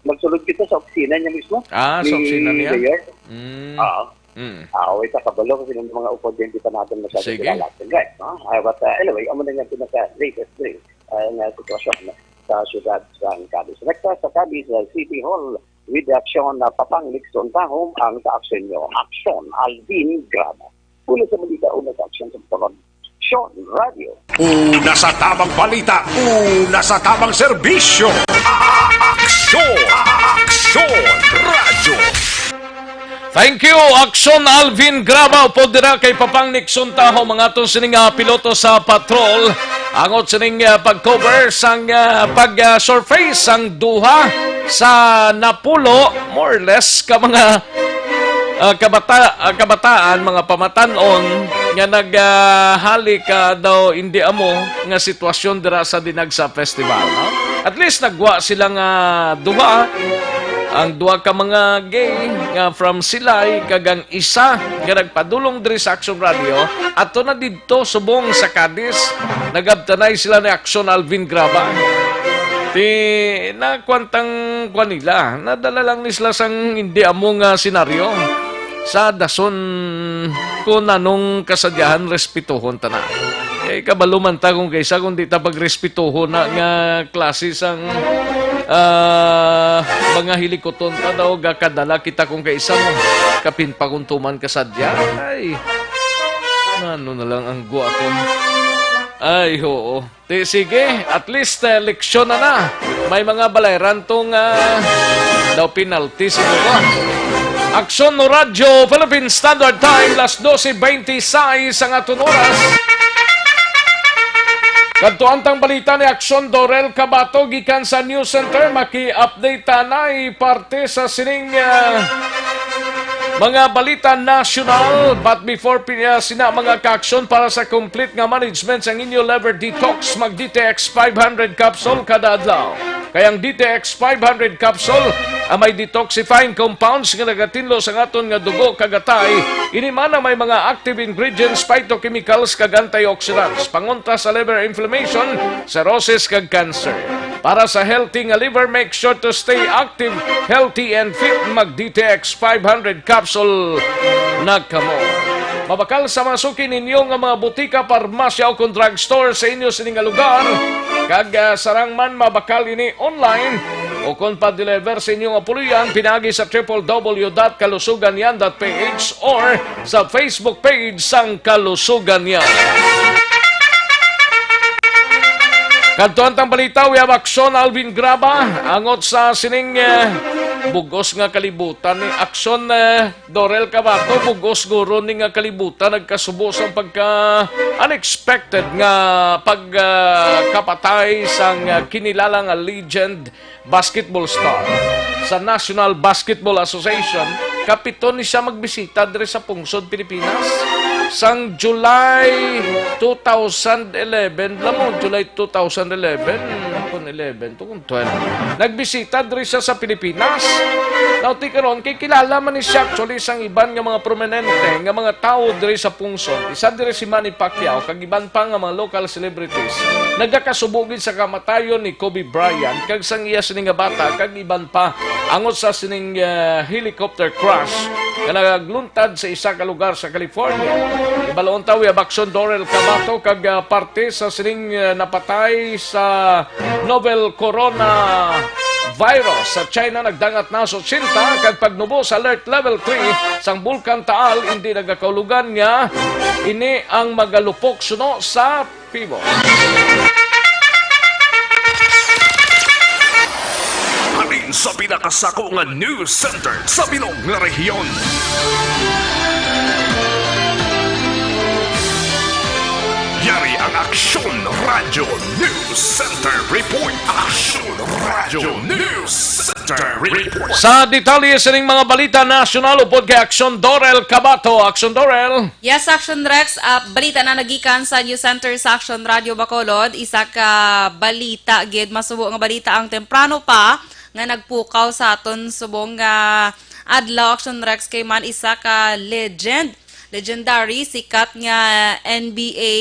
magsulod kita sa opisina niya mismo. Ah, sa opisina niya? Mayor. Mm. Ah. Mm. Ah, wait, kabalo kasi ng mga upod din kita natin masyado. Sige. Kilala. Right, no? Ah, but, uh, anyway, amo na nga pinaka-latest diri, uh, nga sitwasyon sa siyudad sa Cadiz. Next, sa Cadiz, uh, City Hall, with the action na Papang Nixon Tahom ang sa aksyon nyo. Aksyon, Alvin Graba. Una sa balita, una sa aksyon sa Bacolod. Aksyon Radio. Una sa tamang balita, una sa tamang serbisyo. Aksyon! Aksyon Radio! Thank you, Aksyon Alvin Graba. Upod dira kay Papang Nixon Tahom, mga aton sining, ah, piloto sa patrol. Angot sining, ah, pag-cover sang, ah, pag, ah, surface sang duha sa napulo, more or less, ka mga, ah, kabata-, ah, kabataan, mga pamatan-on nga nag, ah, hali ka daw indi amo nga sitwasyon dira sa Dinagsa Festival, no? At least nagwa sila nga duha, ang duha ka mga gay nga from Silay kag ang isa nga nagpadulong diri sa Action Radio, ato na didto subong sa Cadiz, nagabtanay sila ni Action Alvin Graba. Ti, nakuan tang kuan nila, nadala lang ni sila sang hindi amo nga senaryo. Sa dason, kung anong kasadyahan, respetuhon ta na. Eh, kabalo man ta kung kaisa, kung di ta pagrespetuhon na nga klase sang, ah, mga hilikuton ta daw, gakadala kita kung kaisa mo. Kapin pa kung tuman ka sadya. Ay, ano na lang ang gwa ko. Ay, oo. Ti, sige, at least, eh, leksyon na na. May mga balayran tong, ah, daw penalty siguro. Aksyon no Radyo, Philippine Standard Time, las doce veintiséis ang aton oras. Kadto ang tang balita ni Aksyon Dorel Cabato gikan sa News Center. Maki-update tanay parte sa sining, ah, mga balita nasyonal. But before pi-, ah, sina mga kaaksyon, para sa complete nga management sang inyo liver detox, mag D T X five hundred capsule kada adlaw. Kay ang D T X five hundred capsule, ah, may detoxifying compounds nga nagatinlo sa aton nga dugo kag atay. Ini man ang may mga active ingredients, phytochemicals, kag antioxidants, pangontra sa liver inflammation, cirrhosis, kag cancer. Para sa healthy nga liver, make sure to stay active, healthy, and fit. Mag D T X five hundred capsule na kamo. Mabakal sa mga suki ninyo nga mga butika, parmasya, o kon drugstore sa inyo sini nga lugar. Kag, ah, sarang man mabakal ini online, o kon pa-deliver sa inyo nga puloy-an pinaagi sa triple W dot kalusuganyan dot P H or sa Facebook page sang Kalusuganyan. Kadto ang tang balita, we have Aksyon Alvin Graba, angot sa sining, eh, bugos nga kalibutan ni Aksyon, eh, Dorel Cabato, bugos guro ni nga kalibutan nagkasubo sang pagka-unexpected nga pag, ah, kapatay sang, ah, kinilala nga legend basketball star sa National Basketball Association. Kapito ni siya magbisita diri sa pungsod Pilipinas. Sang July two thousand eleven, alam mo, July two thousand eleven, kung eleven to, kung twelve. Nagbisita diri siya sa Pilipinas. Now, ti karon, kay kilala man ni siya actually sang iban nga mga prominente nga mga tawo diri sa pungsod. Isa diri si Manny Pacquiao, kag iban pa nga mga local celebrities. Nagakasubo gid sa kamatayon ni Kobe Bryant, kag sang iya sini nga bata, kag iban pa, angot sa sining, ah, helicopter crash nga nagluntad sa isa ka lugar sa California. Ibalon ta, we have Aksyon Dorel Cabato, kag, ah, parte sa sining, ah, napatay sa novel coronavirus sa China, nagdangat na sa otsenta, kag pagnubo sa alert level three sang Bulkan Taal, indi nagakaulogan nga ini ang magalupok suno sa Pibo. Halin sa pinakasako nga news center sa bilog nga rehiyon. Yari ang Aksyon Radio News Center Report. Aksyon Radio News Center Report. Sa detalye sining mga balita nasyonal, upod kay Aksyon Dorel Cabato. Aksyon Dorel. Yes, Aksyon Rex. Ah, balita na nagikan sa News Center sa Aksyon Radio Bacolod. Isa ka balita gid, masubo nga balita ang temprano pa nga nagpukaw sa aton subong nga adlaw, Aksyon Rex, kay man isa ka legend, legendary, sikat nga N B A,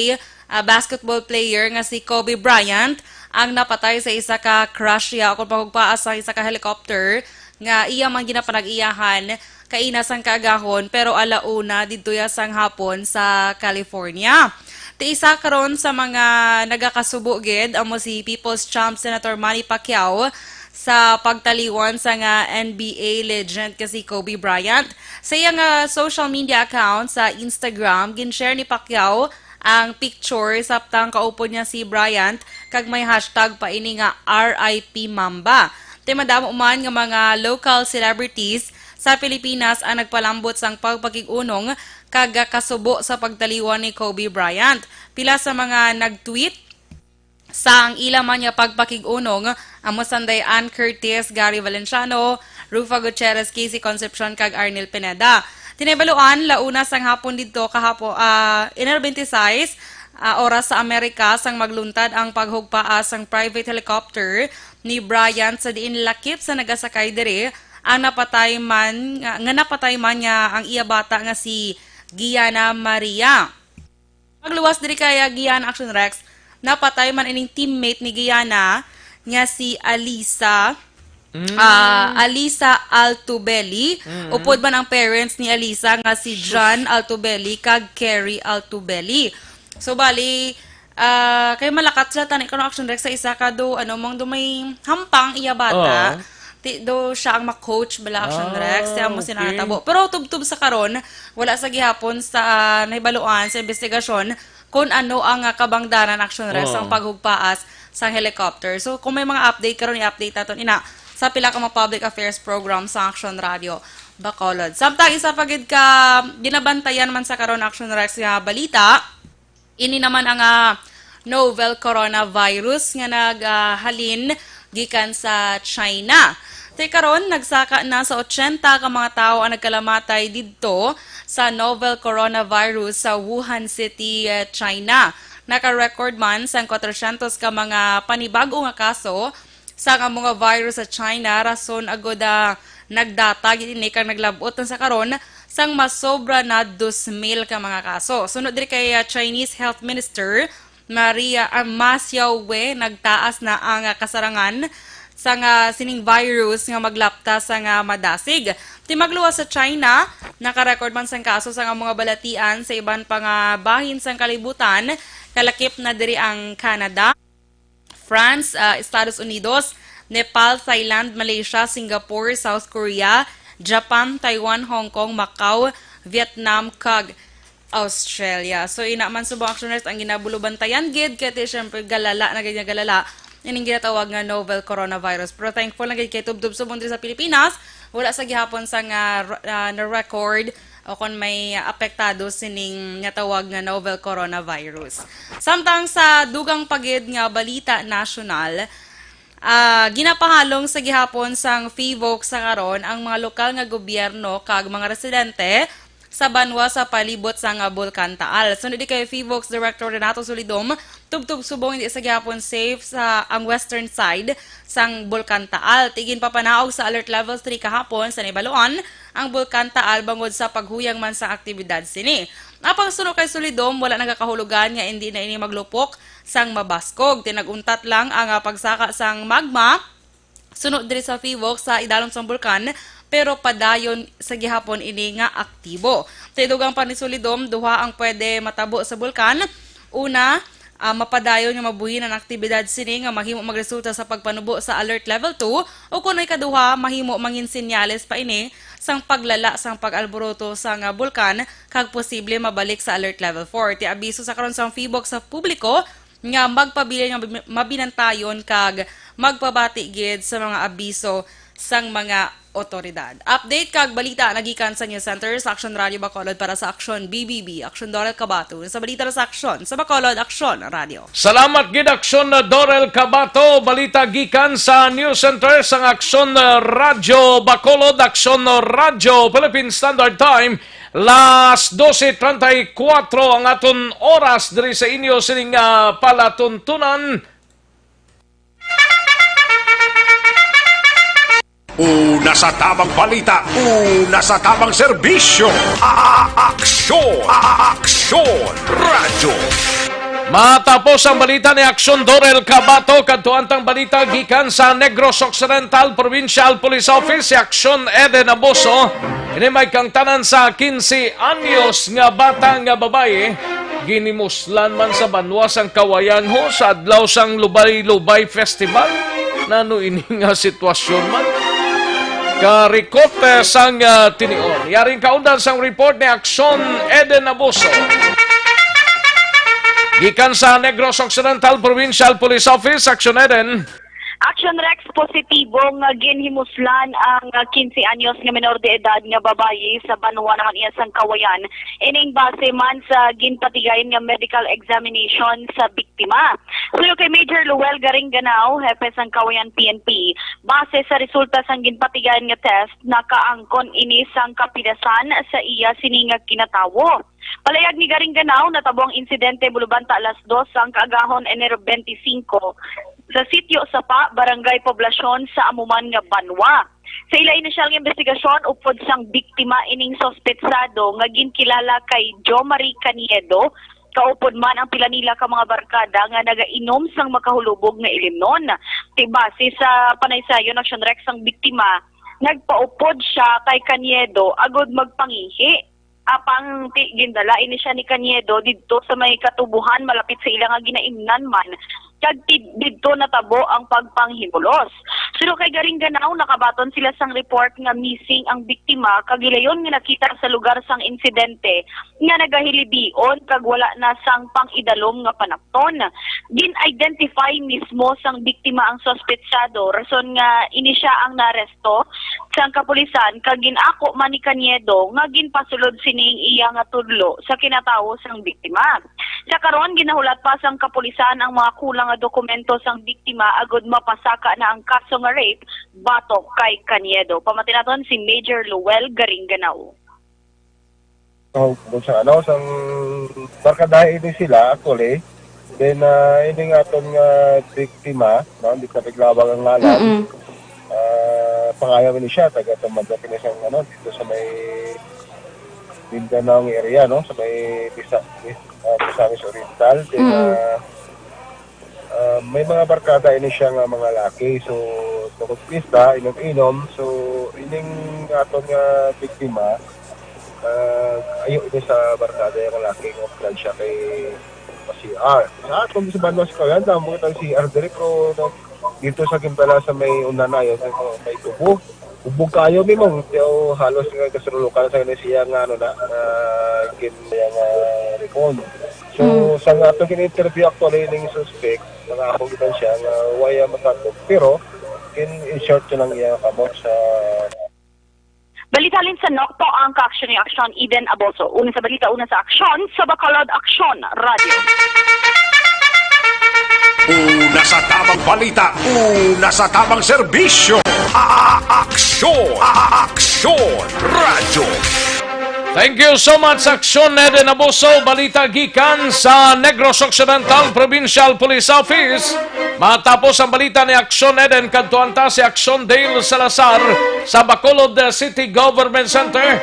ah, basketball player nga si Kobe Bryant ang napatay sa isa ka crash iya o kung pahugpaa sa isa ka helicopter nga iya man ginapanag-iyahan kaina sang kaagahon, pero ala una didto ya sang hapon sa California. Ti isa karon sa mga nagakasubo gid amo si People's Champ Senator Manny Pacquiao sa pagtaliwan sa nga N B A legend nga si Kobe Bryant. Sa iya nga social media account sa Instagram, gin-share ni Pacquiao ang picture samtang kaupod niya si Bryant, kag may hashtag pa ini nga R I P Mamba. Ti madamo man nga mga local celebrities sa Pilipinas ang nagpalambot sang pagpakig-unong kag kasubo sa pagtaliwan ni Kobe Bryant. Pila sa mga nag-tweet sang ila man nga pagpakig-unong amo sanday Ann Curtis, Gary Valenciano, Rufo Gutierrez, Casey Concepcion, kag Arnel Pineda. Ti nahibaluan, launa sang hapon didto kahapo, ah, Enero twenty-six, ah, oras sa Amerika, sang magluntad ang paghugpaa sang private helicopter ni Bryant, sa diin lakip sa nagasakay diri ang napatay man nga, nga napatay man nga ang iya bata nga si Gianna Maria. Pagluwas diri kay, ah, Gianna, Action Rex, napatay man ining teammate ni Gianna nga si Alisa, Mm. ah, Alisa Altobelli. Mm. Upod man ang parents ni Alisa nga si Sus. John Altobelli kag Kerry Altobelli. So, bali, ah, kay malakat sila tani karon, Action Rex, sa isa ka do, ano, mong do may hampang iya bata. Oo. Ti, do siya ang ma-coach bala, Action Ah, Rex, ti amo sila okay. natabo. Pero tubtob sa karon, wala sa gihapon sa, ah, nahibaluan sa investigasyon kung ano ang, ah, kabangdanan, Action Rex, Oo. ang paghugpaas sang helicopter. So, kung may mga update karon, i-update naton ina sa pila ka mga public affairs program sa Action Radio Bacolod. Samtang isa pa gid ka ginabantayan man sa karon, Action Rex, nga balita, ini naman ang, ah, novel coronavirus nga nag, ah, halin gikan sa China. Ti karon, nagsaka na sa ochenta ka mga tawo ang nagkalamatay didto sa novel coronavirus sa Wuhan City, eh, China. Naka-record man sang kwatrosyentos ka mga panibag-o nga kaso sang amo nga virus sa China, rason agud, ah, nagdata gid ini kag naglab-ot na sa karon sang masobra na dos mil ka mga kaso. Sunod diri kay, ah, Chinese Health Minister Maria, ah, Ma Xiaowe, nagtaas na ang, ah, kasarangan sa nga sining virus nga maglapta sa nga madasig. Ti magluwas sa China, naka-record man sang kaso sang amo nga balatian sa iban pa nga bahin sang kalibutan, kalakip na diri ang Canada, France, ah, Estados Unidos, Nepal, Thailand, Malaysia, Singapore, South Korea, Japan, Taiwan, Hong Kong, Macau, Vietnam, kag Australia. So, ina man subong, Action Rex, ang ginabulubantayan gid kay ti, syempre, galala na gid nga galala ining ginatawag nga novel coronavirus. Pero thankful lang gid kay tubtob subong diri sa Pilipinas, wala sa gihapon sa nga, ah, na-record o kon may apektado sining natawag nga novel coronavirus. Samtang sa dugang pa gid nga balita nasyonal, ah, ginapahalong sa gihapon sang PHIVOLCS sa karon ang mga lokal nga gobyerno kag mga residente sa banwa sa palibot sang, ah, Bulkan Taal. Sunod di kay PHIVOLCS Director Renato Solidom, tubtob subong hindi sa gihapon safe sa ang western side sang Bulkan Taal. Ti ginpapanaog sa Alert Level three kahapon sa nahibaluan ang Bulkan Taal bangod sa paghuyang man sang aktibidad sini. Apang suno kay Solidom, wala nagakahulugan nga hindi na ini maglupok sang mabaskog. Ti nag-untat lang ang, ah, pagsaka sang magma suno diri sa PHIVOLCS sa idalom sang bulkan, pero padayon sa gihapon ini nga aktibo. Sa idugang pa ni Solidom, duha ang pwede matabo sa bulkan. Una, ah, mapadayon nga mabuhin ang aktibidad sini nga mahimo magresulta sa pagpanubo sa Alert Level two, o kon ikaduha, mahimo mangin senyales pa ini sang paglala sang pag-alboroto sa nga bulkan kag posible mabalik sa Alert Level four. Ti abiso sa karon sang PHIVOLCS sa publiko nga magpabilin nga mabi-, mabinantayon kag magpabati gid sa mga abiso sang mga Otoridad. Update kag balita nagikan sa News Center sa Aksyon Radio Bacolod para sa Aksyon B B B, Aksyon Dorel Cabato. Sa balita sa Aksyon sa Bacolod, Aksyon Radio. Salamat gid, Aksyon Dorel Cabato. Balita gikan sa News Center sang Aksyon Radyo Bacolod, Aksyon Radyo Philippine Standard Time, las doce treinta y cuatro ang aton oras diri sa inyo sining, ah, palatuntunan. Una sa tamang balita, una sa tamang serbisyo. A-, a-, aksyon, a-, a-, aksyon, radyo. Matapos ang balita ni Aksyon Dorel Cabato, kadtuan tang balita gikan sa Negros Occidental Provincial Police Office, si Aksyon Eden Abuso. Ini may kangtanan sa quince anyos nga bata nga babayi. Ginimuslan man sa banwa sang Kawayan ho sa adlaw sang Lubay-Lubay Festival. Nano ini nga sitwasyon man? Karikot, eh, sang, ah, tinion. Yaring kaundan sang report ni Aksyon Eden Abuso. Gikan sa Negros Occidental Provincial Police Office, Aksyon Eden. Action Rex, positibo nga ginhimuslan ang, ah, quince anyos nga menor de edad nga babayi sa banwa naman iya sang Kawayan. Ining base man sa ginpatigayon nga medical examination sa biktima. Suno kay Major Luel Garingganao, hepe sang Kawayan P N P, base sa resulta sang ginpatigayon nga test, nakaangkon ini sang kapilasan sa iya sini nga kinatawo. Palayag ni Garingganao, natabo ang insidente bulubanta alas dos sang kaagahon, Enero twenty-five, sa Sitio Sapa, Barangay Poblacion, sa amo man nga banwa. Sa ila inisyal nga imbestigasyon, upod sang biktima ining suspetsado nga ginkilala kay Jo Marie Caniedo, kaupod man ang pila nila ka mga barkada nga nagainom sang makahulubog nga ilimnon. Ti base sa panaysayon, Action Rex, ang biktima nagpaupod siya kay Caniedo agud magpangihi. Apang ti gindala ini siya ni Caniedo didto sa may katubohan malapit sa ila nga ginaimnan man, kag ti-, didto natabo ang pagpanghimulos. Suno kay Garingganao, nakabaton sila sang report nga missing ang biktima, kag hilayon nga nakita sa lugar sang insidente nga nagahilibion kag wala na sang pang-idalom nga panapton. Gin-identify mismo sang biktima ang suspetsado, rason nga ini siya ang naaresto sang kapulisan, kag gin-ako man ni Caniedo nga ginpasulod sini ang iya nga tudlo sa kinatawo sang biktima. Sa karon, ginahulat pa sang kapulisan ang mga kulang nga dokumento sang biktima agud mapasaka na ang kaso nga rape batok kay Caniedo. Pamati naton si Major Luel Garingganao. Oh, kung sa ano, sang barkadahe ini sila, actually. Then, ah, ini nga aton nga biktima, no, di ka naglawag ang ngalan. Mm-mm. Ah, pangayaw ini siya, taga Tumandak ini sa, ano, dito sa may Mindanao area, no, sa may Bisa-, Bis-, ah, Misamis Oriental. Then, Mm-mm. ah, Ah, may mga barkada ini siya nga mga laki. So, tungod pista, inom-inom. So, ining aton nga biktima, ah, ayo ini sa barkada nga laki nga plan siya kay C R. Sa aton sa banwa sa Kawayan, damo kita C R diri, pero no, dito sa Gimbala sa may unanayon, sa may tubo. Hubog kayo, mi, ma'am. Kaya, oh, halos nga kasululukan sa kanya siya nga, ano na, nga gin-, siya nga recon. So, Mm. sa nga ato gin-interview actually ning suspect, mga ako gitan siya nga waya matandog. Pero, in, in short, yun ang iya kamot sa Balita halin sa Nokpo ang kaaksyon ni Aksyon Eden Aboso. Una sa balita, una sa aksyon, sa Bacolod Aksyon Radio. Una sa tamang balita, una sa tamang serbisyo. A-, aksyon, a-, aksyon, radyo. Thank you so much, Aksyon Eden Abuso. Balita gikan sa Negros Occidental Provincial Police Office. Matapos ang balita ni Aksyon Eden, kadtuan ta si Aksyon Dale Salazar sa Bacolod City Government Center.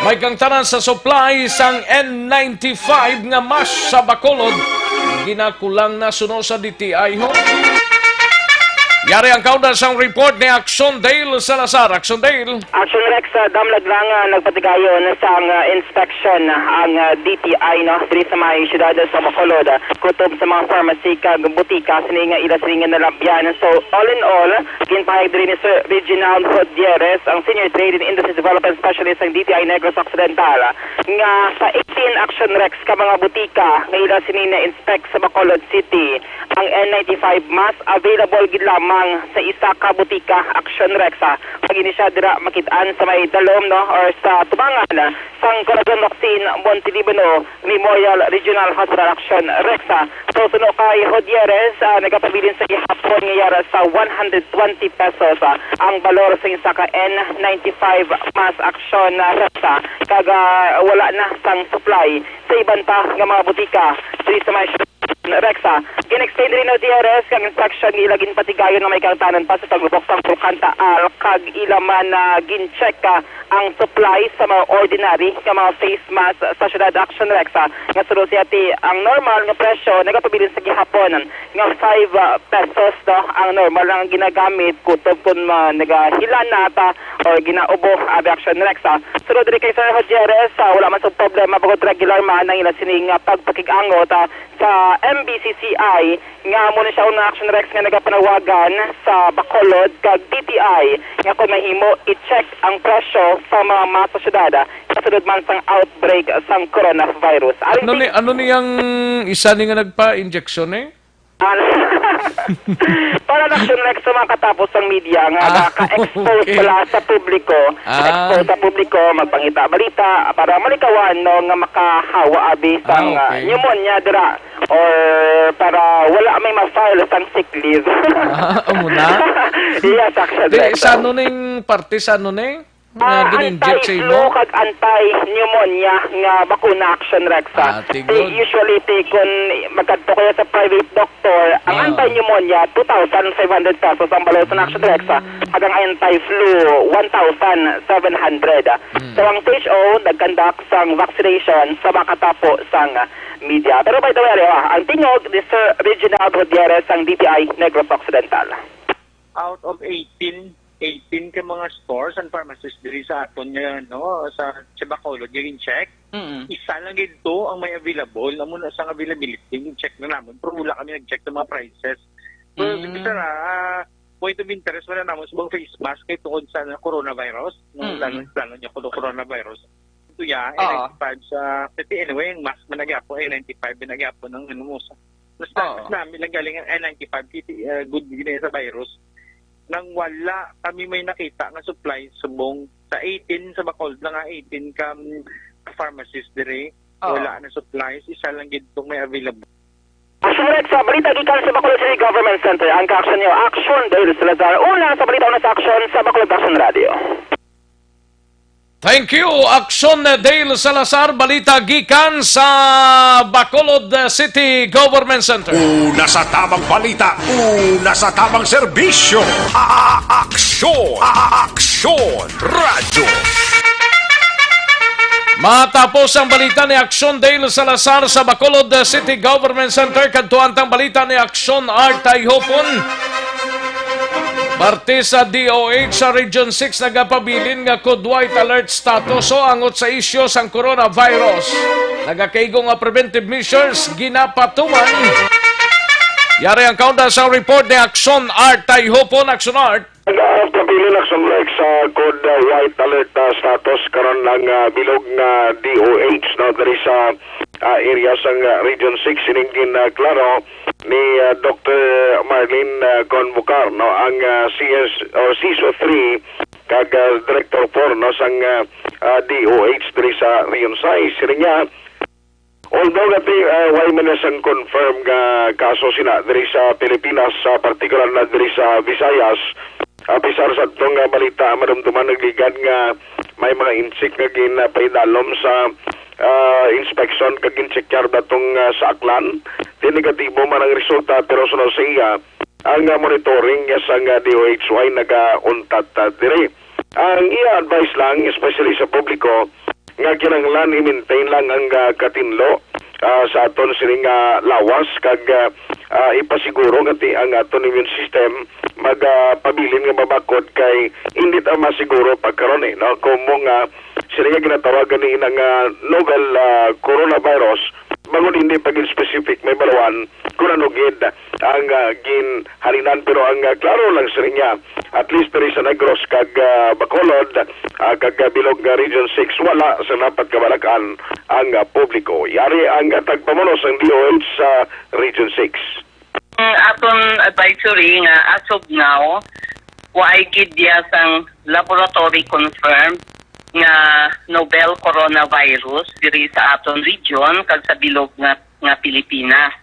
May kangtanan sa supply sang N ninety-five nga mask sa Bacolod. Ginakulang na suno sa D T I ho. Yari ang kaundan sang report ni Aksyon Dale Salazar. Aksyon Dale. Action Rex, ah, damlag lang, ah, nagpatigayon sang, ah, inspection, ah, ang, ah, D T I, no, diri sa may siyudad sa Bacolod, ah, kutob sa mga pharmacy kag butika sini nga ila sini nga nalabyan. So, all in all, ginpahayag diri ni Sir Reginald Gutierrez, ang Senior Trade and Industry Development Specialist sang D T I Negros Occidental, nga sa Tin Action Rex ka mga butika nga ila sini na-inspect sa Bacolod City. Ang N ninety-five mask available gid lamang sa isa ka butika, Action Rex, ah. Pag ini siya dira makit-an sa may dalom, no, or sa tubangan, ah, sang Corazon Locsin, Montelibano Memorial Regional Hospital, Action Rex, ah. So, suno kay Hodieres, ah, nagapabilin sa gihapon nga yara sa one hundred twenty pesos, ah, ang balor sa isa ka N ninety-five mask, Action, ah, Rex, ah. Kag, ah, wala na sang supply sa iban pa nga mga butika diri sa may Rex, ah. Gin-explain rin ni Hodieres kang instruction nga ila ginpatigayon nga may kahangtanan pa sa paglubok sang Pulkanta Al kag ila man, ah, gin-check, ah, ang supply sa mga ordinary nga mga face mask sa siyudad, Action Rex, ah, nga suno siya ti ang normal nga presyo nagapabilin sa gihapon nga five, ah, pesos, no, ang normal nga ginagamit kutob kon ma-, nagahilana ta or ginaubo, abi, Action Rex, ah. Sunod diri kay Sir Hodieres, ah, wala man sa problema bangod regular man ang ila sining, ah, pagpakig-angot, ah, sa M B C C I, nga amo ni siya una, Action Rex, nga nagapanawagan sa Bacolod kag D T I nga kung mahimo, i-check ang presyo sa mga mask sa syudad, ah, kasunod man sang outbreak sang coronavirus. Ari Ano ni, ano ni ang isa ni nga nagpa-injection eh? Ano? Para na, Action Rex, sa mga katapos sang media nga Ah, naka-expose okay. pala sa publiko, Ah. expose sa publiko, magpangita balita para malikawan, no, nga makahawa abi sang, Ah, ah, okay. pneumonia dira or para wala may ma-file sang sick leave. Ah, amo na? Yes, Action Di, Rex. sa ano ning parte, sa ano ning? Ah, Nga gin-inject sa anti-flu imo? kag anti-pneumonia nga bakuna, Action Rex, ah. Ah, ti Ti-, good. usually, ti, kun magkadto kayo sa private doctor, ang Ah. anti-pneumonia, two thousand five hundred pesos ang balor sa Action Rex, ah. Kag ang anti-flu, one thousand seven hundred, ah. Mm. So, ang C H O nagkandak sang vaccination sa makatapo sang media. Pero by the way, ah, ang tingog ni Sir Reginald Gutierrez sang D T I Negros Occidental. Out of eighteen, eighteen ka mga stores and pharmacies diri sa aton nga, no, sa, sa Bacolod nga gin-check. Mm. Isa lang gid to ang may available, amo na sang availability, gin-check na namon, pero wala kami nag-check sa mga prices. Pero, Mm. sir, ah, point of interest, wala namon sa mga face mask kay tungod sa coronavirus, no, Mm. lalo, lalo niya kuno coronavirus. Ito ya, Oo. N ninety-five sa, kasi anyway, ang mask man nagyapon, N ninety-five man nagyapon ang ano mo sa, mas Oo. mas namin lang galing ang N ninety-five, kiti, ah, good gid sa virus. Nang wala kami may nakita nga supply subong sa eighteen, sa Bacolod lang nga eighteen ka, mm, pharmacist diri, Oo. wala na supplies, isa lang gid tong may available. Action Rex, sa balita gikan sa Bacolod City Government Center, ang kaaksyon niyo, Action Dale Salazar. Una sa balita, una sa aksyon sa Bacolod Action Radio. Thank you, Action Dale Salazar. Balita gikan sa Bacolod City Government Center. Una sa tamang balita, una sa tamang serbisyo. A-, a-, aksyon, a-, aksyon, radyo. Matapos ang balita ni Action Dale Salazar sa Bacolod City Government Center, kadtuan tang balita ni Action Art Tayhopon. Parte sa D O H sa Region six nagapabilin nga code white alert status o angot sa isyu sang coronavirus. Nagakaigo nga preventive measures ginapatuman. Yari ang kaunda sa report ni Action Art Tayhopon. Action Art. Nagapabilin, Action Rex, sa code, uh, white alert, uh, status karon ang, uh, bilog nga D O H, no, diri sa, uh, area sang, uh, Region six. Ining gin, uh, klaro ni, uh, Doctor Marlene, uh, Convocar, no, ang, uh, C S o C S O three kag, uh, Director four, no, sang, uh, uh, D O H diri sa Region six. Siling niya, although nga ti, uh, way man na sang confirm nga kaso sina diri sa Pilipinas, sa partikular na diri sa Visayas, apisar sa atong, uh, balita, madumduman nagligad nga may mga insik nga gin, uh, paidalom sa ah, inspeksyon kag ginchekyar ba tong, ah, sa Aklan. Di negatibo man ang resulta, pero suno sa iya, ang, ah, monitoring niya sang, ah, D O H Y nagauntat, ah, diri. Ang iya advice lang, especially sa publiko, nga kinahanglan i-maintain lang ang, ah, katinlo, ah, sa aton sining, ah, lawas kag, ah, ah, ipasiguro nga ti-, ang aton immune system magapabilin nga mabakod kay hindi ta masiguro pagkaron, eh, no? Kung mo nga sila nga ginatawag gani ina nga novel, ah, coronavirus, Bangod hindi pa gid specific, may balawan kung ano gid ang, ah, ginhalinan, pero ang, ah, klaro lang sa niya, at least diri sa Negros kag, ah, Bacolod, ah, kag, ah, bilog nga Region six, wala sa dapat kabalakan ang, ah, publiko. Yari ang, ah, tagpamuno sang D O H sa Region six. Ang aton advisory nga as of now, waay gid diya sang laboratory confirmed nga novel coronavirus diri sa aton region kag sa bilog nga, nga Pilipinas.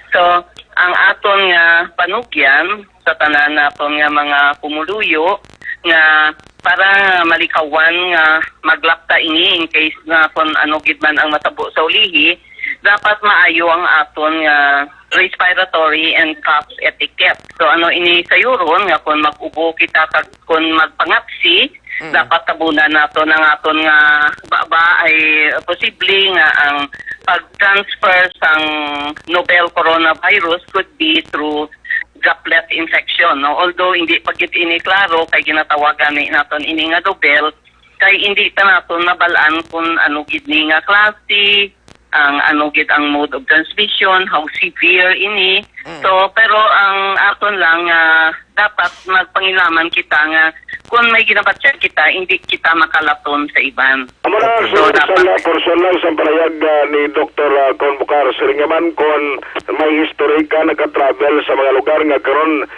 So, ang aton nga panugyan sa tanan naton nga mga pumuluyo nga para malikawan nga maglapta ini in case nga kung ano gid man ang matabo sa ulihi, dapat maayo ang aton nga respiratory and cough etiquette. So, ano ini sayuron nga kung mag-ubo kita kag kung magpangapsi, Mm. dapat tabunan naton ang aton nga baba ay posible nga ang pag-transfer sang novel coronavirus could be through droplet infection, no? Although hindi pa gid ini klaro kay ginatawagan ni naton ini nga novel, kay hindi ta naton mabal-an kung ano gid ni nga klase, ang ano gid ang mode of transmission, how severe ini. Mm. So, pero ang aton lang nga dapat magpangilaman kita nga kung may ginabatyag kita, hindi kita makalaton sa iban. Amo na, So, so, dapat sa portion lang sa panayag, ah, ni Doktor, ah, Convocar, siring nga man kung may history ka naka-travel sa mga lugar nga karon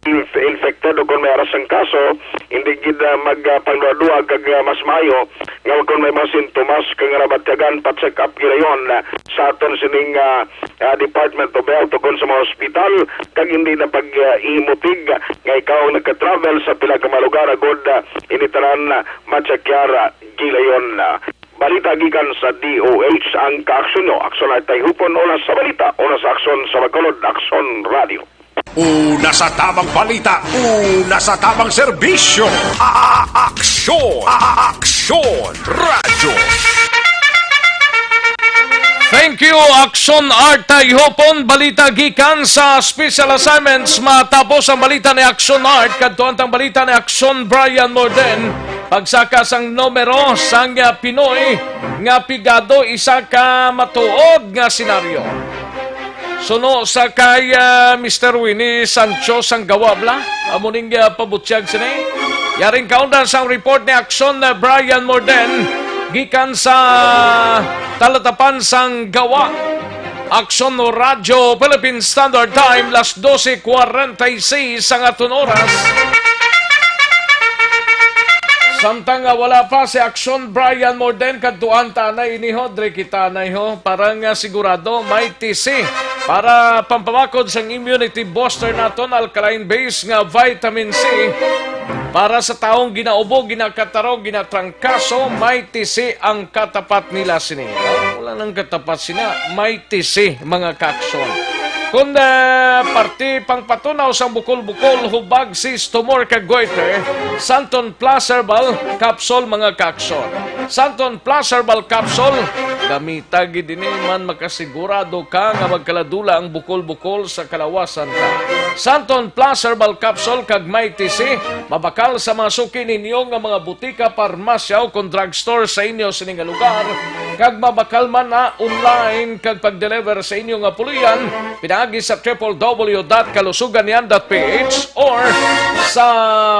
inf-, infected o kung may aras ang kaso, hindi gid, ah, mag, ah, pangduha-duha kag, ah, mas maayo nga kung may mga sintomas ka nga nabatyagan, pa-check up gilayon, ah, sa aton sining, ah, ah, Department of Health o kung sa mga ospital, kag hindi na pag, ah, ihimutig nga ikaw ang nagka-travel sa pila ka mga lugar agud, ah, ini tanan, ah, matyakyar, ah, gilayon. Balita gikan sa D O H, ang kaaksyon nyo. Aksyon ay tayhupon, una sa balita, una sa aksyon sa Bacolod, Aksyon Radio. Una sa tamang balita, una sa tamang serbisyo. A-, aksyon, a-, aksyon, radyo. Thank you, Aksyon Art Tayhopon. Balita gikan sa Special Assignments. Matapos ang balita ni Aksyon Art, kadtuan tang balita ni Aksyon Brian Morden. Pagsaka sang numero sang, ah, Pinoy nga pigado, isa ka matuod nga senaryo. Suno sa kay, ah, Mister Winnie Sancho sang Gawa, bla? Amo ning, ah, pabutyag sini. Yaring kaundan sang report ni Aksyon, ah, Brian Morden gikan sa talatapan sang Gawa. Aksyon Radyo Philippine Standard Time, las doce cuarenta y seis ang aton oras. Samtang nga wala pa si Aksyon Brian Morden, kadtuan ta na ini, ho, dre kita na, ho. Para nga sigurado, may T C para pampabakod sang immunity booster naton, alkaline base nga vitamin C. Para sa taong ginaubo, ginakatarog, ginatrangkaso, may T C ang katapat nila sini. Wala nang katapat sina, may T C, mga kaaksyon. Kung, ah, parte pang patunaw sang bukol-bukol, hubag, cyst, tumor, kag goiter, Santon Plus Herbal Capsule, mga kaaksyon. Santon Plus Herbal Capsule, gamita gid ini man makasigurado ka nga magkaladula ang bukol-bukol sa kalawasan ka. Santon Plus Herbal Capsule kag may T C, mabakal sa mga suki ninyo nga mga butika, parmasya, o kon drugstore sa inyo sini nga lugar, kag mabakal man na online kag pag-deliver sa inyo nga puloy-an pinaagi sa triple W dot kalusuganyan dot P H or sa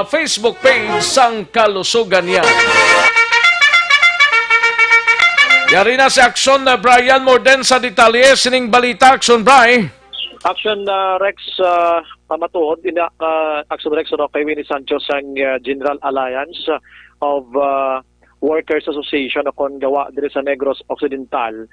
Facebook page sang Kalusuganyan. Yari na si Aksyon na Brian Morden sa detalye sining balita. Aksyon, Bri. Aksyon, ah, Rex, ah, pamatuod, ina, ah, Aksyon Rex, ano, kay Winnie Sancho sang, ah, General Alliance of, ah, Workers Association o kon Gawa diri sa Negros Occidental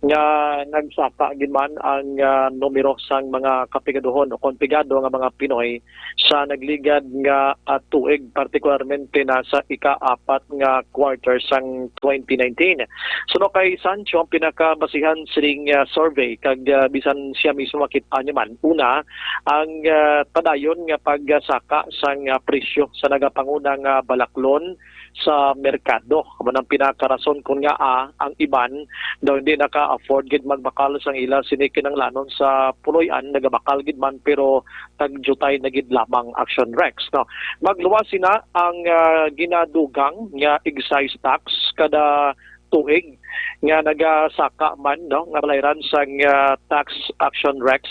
nga nagsaka gid man ang, ah, numero sang mga kapigaduhon o kon pigado nga mga Pinoy sa nagligad nga, ah, tuig, partikularmente na sa ika-apat nga quarter sang twenty nineteen. Suno kay Sancho, ang pinakabasihan sining, ah, survey kag, ah, bisan siya mismo makit-an niya man, una, ang, ah, padayon nga pagsaka sang, ah, presyo sa nagapanguna nga balaklon sa merkado. Amo nang pinakarason kon ngaa ang iban daw hindi naka-afford gid magbakal sang ila sini kinahanglanon sa puloy-an, nagabakal gid man pero tagjutay na gid lamang, Aksyon Rex, no? Magluwas sina ang, ah, ginadugang nga excise tax kada tuig nga nagasaka man, no, nga balayran sang, ah, tax action, Rex,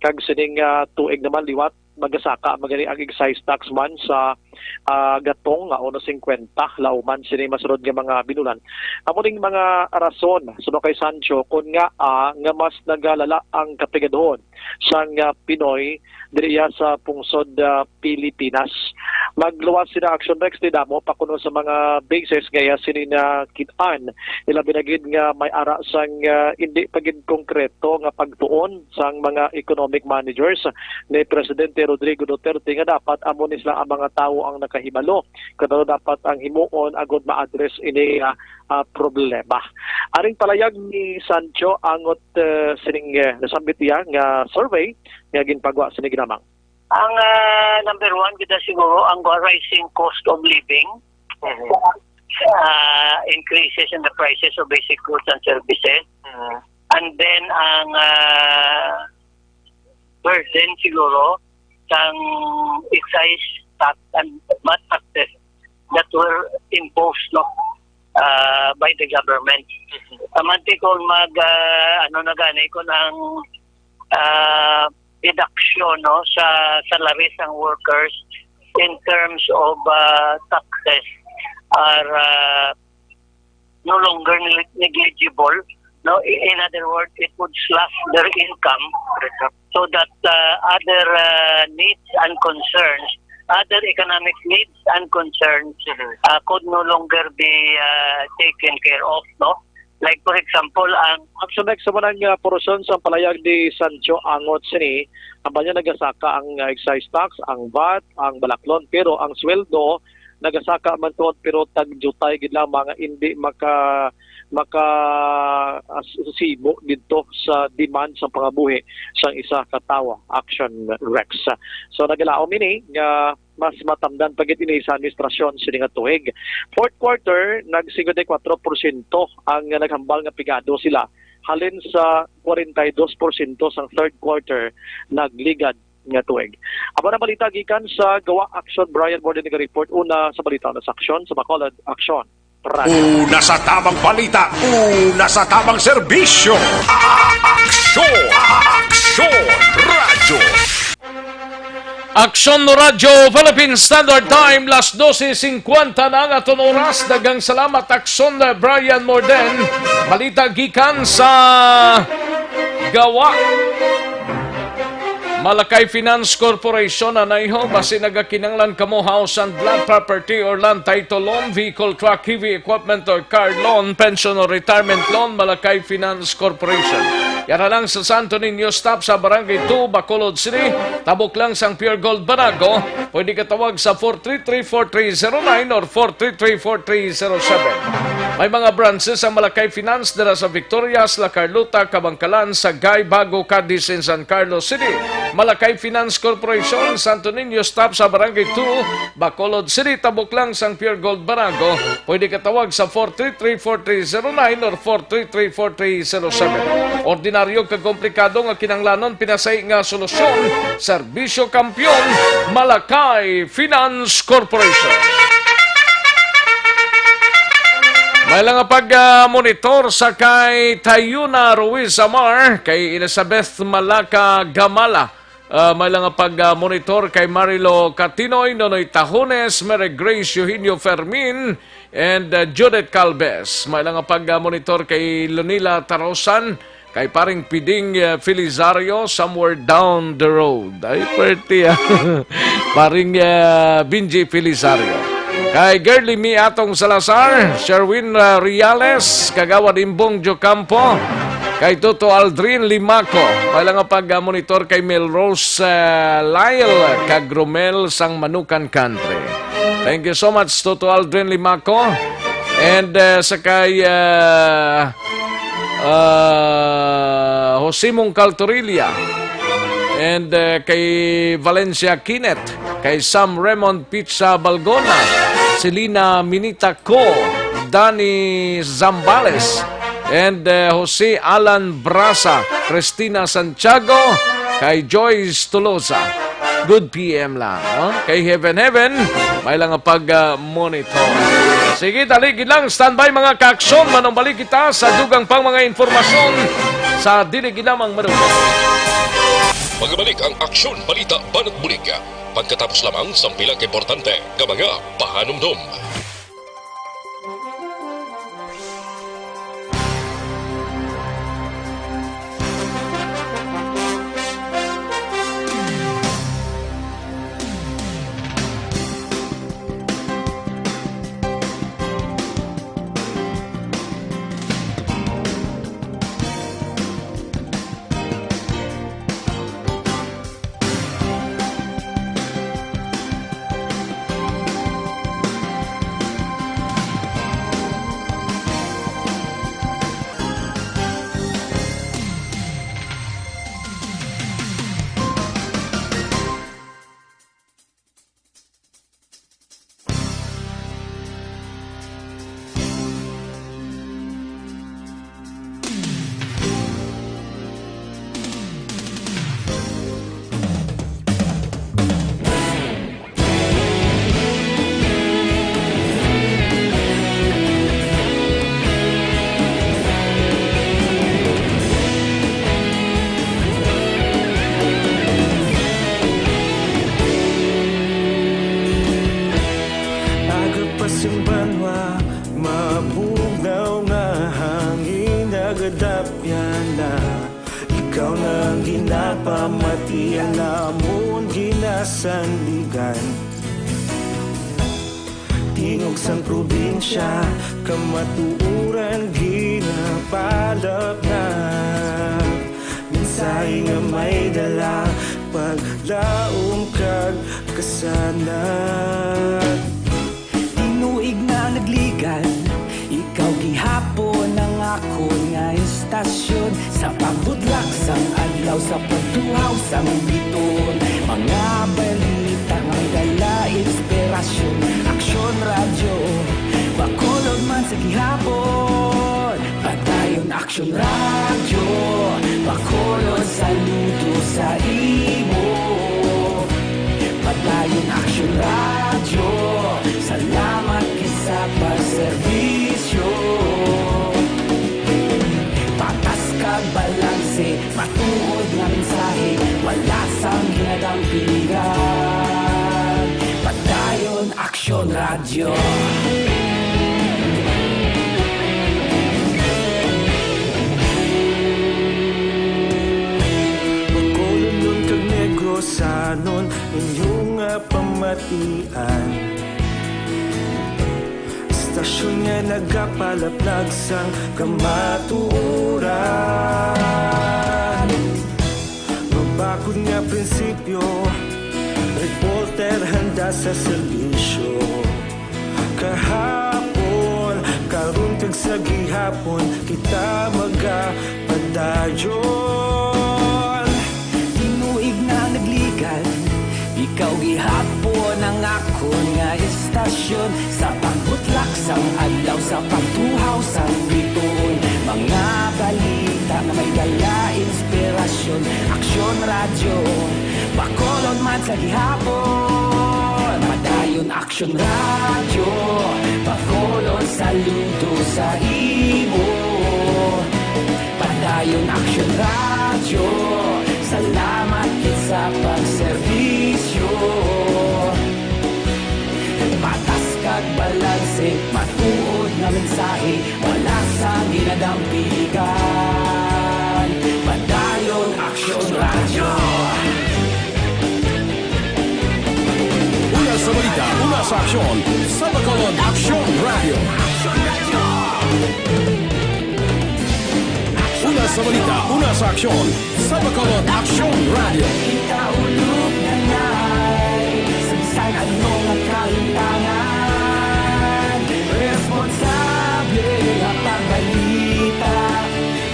kag sining, ah, tuig naman liwat magasaka man gani ang excise tax man sa, ah, gatong nga uno singkwenta, lauman sini masunod nga mga binulan. Amo ning mga rason, suno kay Sancho, kon ngaa nga mas nagalala ang kapigaduhon sang, ah, Pinoy diriya sa pungsod, ah, Pilipinas. Magluwas sina Action Rex ni damo pa kuno sa mga bases nga iya sini nakit-an, ilabi na gid nga may ara sang, ah, indi pa gid konkreto nga pagtuon sang mga economic managers ni Presidente Rodrigo Duterte nga dapat amo ni sila ang mga tawo ang nakahibalo kung ano dapat ang himuon agod ma-address ini nga, ah, problema. Aring palayag ni Sancho Angot, eh, sining, eh, nasambit niya nga survey nga ginpagwa sa Niginamang. Ang, ah, number one, kita siguro ang rising cost of living, Mhm. ah, increases in the prices of basic goods and services. Mhm. And then ang, ah, burden siguro sang excise tax and mat taxes that were imposed, no, ah, by the government. Mhm. Amanti kung mag, ah, ano na gani, kung ang, ah, deduction, no, sa salaries ng workers in terms of, ah, taxes are, ah, no longer neg-, negligible. No, I- in other words, it would slash their income so that, uh, other, uh, needs and concerns, other economic needs and concerns, Mhm. uh, could no longer be, uh, taken care of, no? Like, for example, ang Action Rex sa manang, uh, porosyon sa palayag ni Sancho Angot sini, ang banya nagasaka ang, uh, excise tax, ang vat, ang balaklon, pero ang sweldo nagasaka man tuod, pero tagyutay gid lamang nga indi maka-, maka-, ah, s-, sibo didto sa demand sa pangabuhi sang isa ka tawo, Action Rex. So, nagalaom ini nga mas matamdan pa gid ini sa administrasyon sini nga tuig. Fourth quarter, nag singkwenta y kuwatro porsyento ang naghambal nga pigado sila halin sa kwarenta y dos porsyento sang third quarter nagligad nga tuig. Amo na balita gikan sa Gawa Action, Brian Morden naga-report. Una sa balita na sa Aksyon sa Bacolod, Aksyon. Radyo. Una sa tabang balita, una sa tabang serbisyo. Aksyon! Aksyon! Radyo! Aksyon Radyo Philippine Standard Time, las dose singkwenta na ang aton oras. Daghang salamat, Aksyon Brian Morden. Balita gikan sa Gawa. Malakay Finance Corporation, anayho, basi nagakinanglan kamo house and lot, property or land title loan, vehicle, truck, heavy equipment or car loan, pension or retirement loan, Malakay Finance Corporation. Yara lang sa Santo Niño Stop sa Barangay two, Bacolod City, tabok lang sang Pure Gold Banago. Pwede ka tawag sa four three three four three zero nine or four three three four three zero seven. May mga branches ang Malakay Finance dira sa Victorias, La Carlota, Kabankalan, Sagay, Bago, Cadiz, and San Carlos City. Malakay Finance Corporation, Santo Niño Stop sa Barangay two, Bacolod City, tabok lang sang Pure Gold Banago. Pwede ka tawag sa four three three four three zero nine or four three three four three zero seven. Ordinaryo kag komplikado nga kinahanglanon, pinasay nga solusyon, Serbisyo Kampiyon, Malakay Finance Corporation. May lang nga pag, ah, monitor sa kay Tayuna Ruiz Amar, kay Elizabeth Malaka Gamala. Ah, may lang nga pag, ah, monitor kay Marilo Catinoy, Nonoy Tahones, Mary Grace Eugenio Fermin, and, ah, Judith Calves. May lang nga pag, ah, monitor kay Lunila Tarosan, kay paring Piding, ah, Felizario, somewhere down the road. Ay, pwerte, ah. Paring, ah, Benji Felizario. Kay Girly Mi Atong Salazar, Sherwin, ah, Reales, Kagawad Imbong Jocampo, kay Toto Aldrin Limaco, may lang nga pag, ah, monitor kay Melrose, ah, Lyle, kag Romel sang Manukan Country. Thank you so much, Toto Aldrin Limaco. And, ah, sa kay, ah, ah, Jose Mongcal Torilla. And, ah, kay Valencia Kinet, kay Sam Raymond Pizza Balgona, Selena Minita Co, Danny Zambales, and, ah, Jose Alan Brasa, Christina Santiago, kay Joyce Tolosa. Good P M lang, no? Kay Heaven Heaven, may lang ang pag-monitor. Sige, dali, gid lang, standby, mga kaaksyon. Manumbalik kita sa dugang pang mga informasyon sa dili ginamang manumbalik. Magabalik ang Aksyon Balita Banat Bulig pagkatapos lamang sang pila ka importante nga mga pahanumdom. Aga pa sing banwa, mabugnaw nga hangin nagadapyan na. Ikaw na ang ginapamati, ang amon ginasandigan. Tingog sang probinsya, kamatuoran ginapalapnag. Mensahe nga may dala, paglaom kag kasanag. Tinuig na nagligad, ikaw gihapon ang akon nga istasyon. Sa pagbutlak sang adlaw, sa pagtuhaw sang bituon, mga balita nga may dala inspirasyon. Aksyon Radyo, Bacolod man sa gihapon. Padayon Aksyon Radyo, Bacolod, saludo sa imo. Padayon Aksyon Radyo, salamat gid sa pagserbisyo. Patas kag balanse, matuod nga mensahe, wala sang ginadampigan. Padayon Aksyon Radyo. Bacolodnon kag Negrosanon, inyo nga pamatian. Istasyon nga nagapalaplag sang kamatuoran. Mabakod nga prinsipyo, reporter handa sa serbisyo. Kahapon, karon, kag sa gihapon, kita magapadayon. Tinuig na nagligad, ikaw gihapon ang akon nga istasyon. Sa pagbutlak sang adlaw, sa pagtuhaw sang bituon, mga balita nga may dala inspirasyon. Aksyon Radyo, Bacolod man sa gihapon. Padayon Aksyon Radyo, Bacolod, saludo sa imo. Padayon Aksyon Radyo, salamat gid sa pagserbisyo. Patas kag balanse, matuod nga mensahe, wala sang ginadampigan. Padayon Aksyon Radyo. Una sa balita, una sa aksyon, sa Bacolod Aksyon Radyo. Una sa balita, una sa aksyon, sa Bacolod Aksyon Radyo. Kita ulog na nay, sa bisan ano nga kahintangan, responsable nga pagbalita.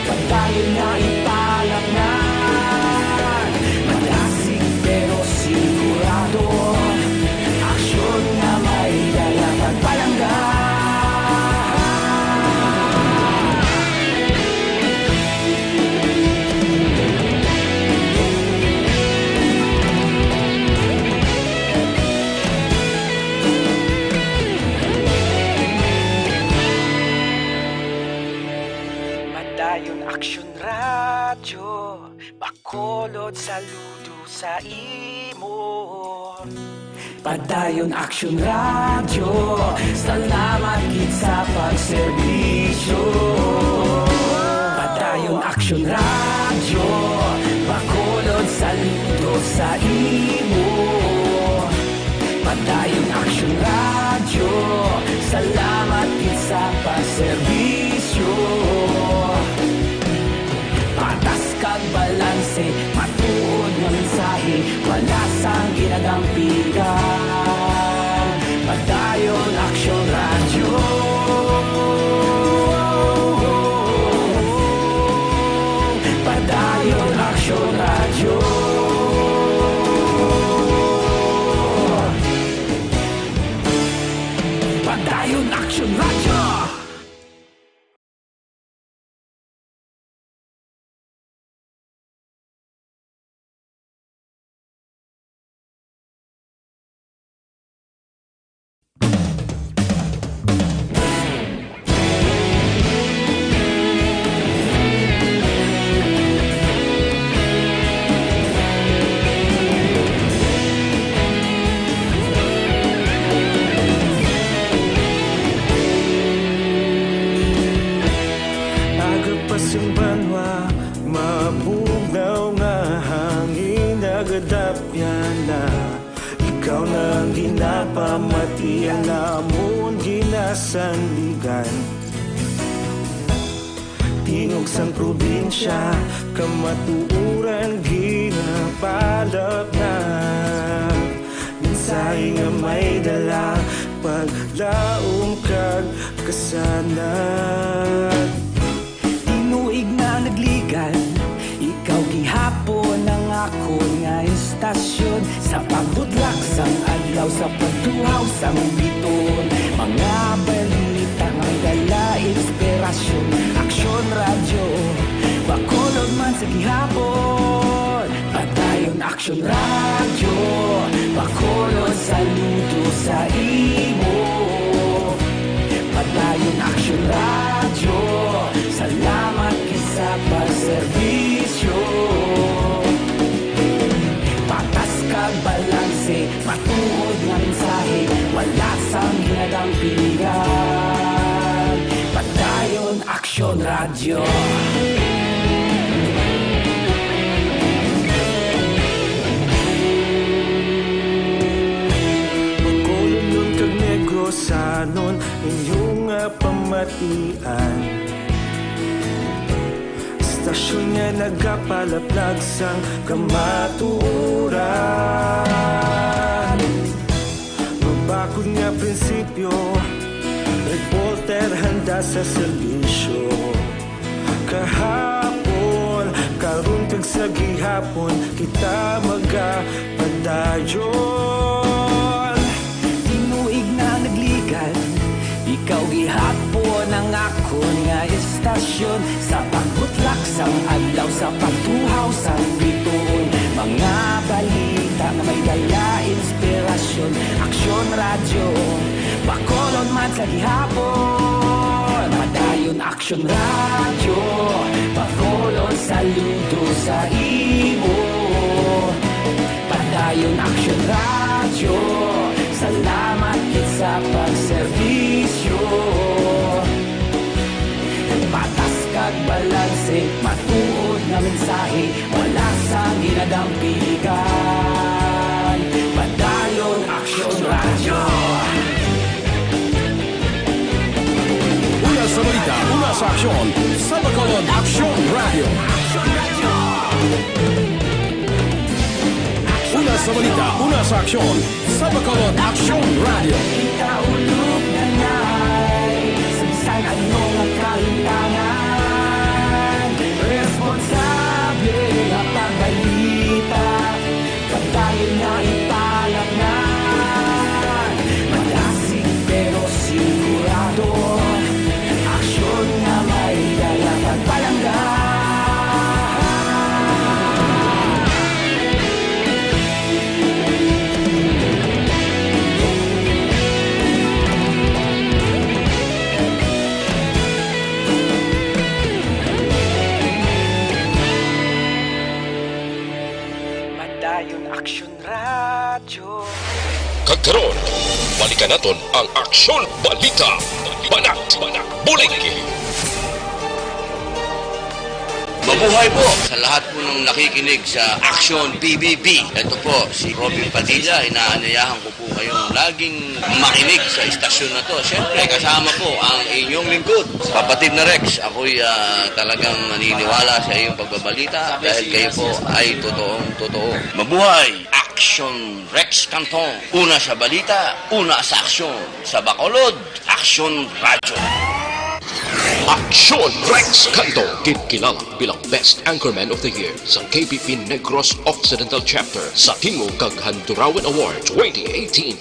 Padayon na ipalapngan, madasig pero sigurado. Aksyon nga may dala pagpalangga. Aksyon Radyo, Bacolod, saludo sa imo. Padayon Aksyon Radyo, salamat gid sa pagserbisyo. Padayon Aksyon Radyo, Bacolod, saludo sa imo. Padayon Aksyon Radyo, salamat gid sa pagserbisyo. Patas kag balanse, matuod nga mensahe, wala sang ginadampigan. Padayon Aksyon Radyo. Padayon Aksyon Radyo. Padayon Aksyon Radyo. Aga pa sing banwa, mabugnaw nga hangin nagadapyan na. Ikaw na ang ginapamatian namon ginasandigan. Tingog sang probinsya, kamatuoran ginapalapnag. Mensahe nga may dala, paglaom kag kasanag. Tinuig na nagligan, ikaw gihapon ang akon nga istasyon. Sa pagbutlak sang adlaw, sa pagtuhaw sang bituon, mga balita nga may dala inspirasyon. Aksyon Radyo, Bacolod man sa gihapon. Padayon Aksyon Radyo, Bacolod, saludo sa imo. Padayon Aksyon Radyo, salamat gid sa pagserbisyo. Patas kag balanse, matuod nga mensahe, wala sang ginadampigan. Padayon Aksyon Radyo. Bacolodnon kag Negrosanon, inyo nga pamatian. Istasyon nga nagapalaplag sang kamatuoran. Mabakod nga prinsipyo, reporter handa sa serbisyo. Kahapon, karon kag sa gihapon, kita magapadayon. Tinuig na nagligan, ikaw gihapon ang akon nga istasyon. Sa pagbutlak sang adlaw, sa pagtuhaw sang bituon, mga balita nga may dala inspirasyon. Aksyon Radyo, Bacolod man sa gihapon. Padayon Aksyon Radyo, Bacolod, saludo sa imo. Padayon Aksyon Radyo, salamat gid sa pagserbisyo. Patas kag balanse, matuod nga mensahe, wala sang ginadampigan. Padayon Aksyon Radyo. Una sa balita, una sa aksyon, sa Bacolod Aksyon Radyo. Una sa balita, una sa aksyon, sa Bacolod Aksyon Radyo. Kita ulog na nay, sa bisan ano nga kalimtangan, responsable nga pagbalita. Padayon na ipalapngan, malasig pero sigurado. Aksyon nga may dala pagpalangga. Aksyon Radyo. Kag karon, balikan naton ang Aksyon Balita. Banat, Bulig. Mabuhay po sa lahat po ng nakikinig sa Aksyon P B B. Ito po si Robin Padilla. Inaanyayahan ko po kayong laging makinig sa istasyon na to. Siyempre, kasama po ang inyong lingkod, kapatid na Rex. Ako'y, ah, talagang naniniwala sa iyong pagbabalita dahil kayo po ay totoong totoo. Mabuhay! Aksyon Rex Cantong. Una sa balita, una sa aksyon. Sa Bacolod, Aksyon Radyo. Aksyon Rex Cantong, ginkilala bilang Best Anchorman of the Year sa K P P Negros Occidental Chapter sa Tingog kag Handurawan Award twenty eighteen.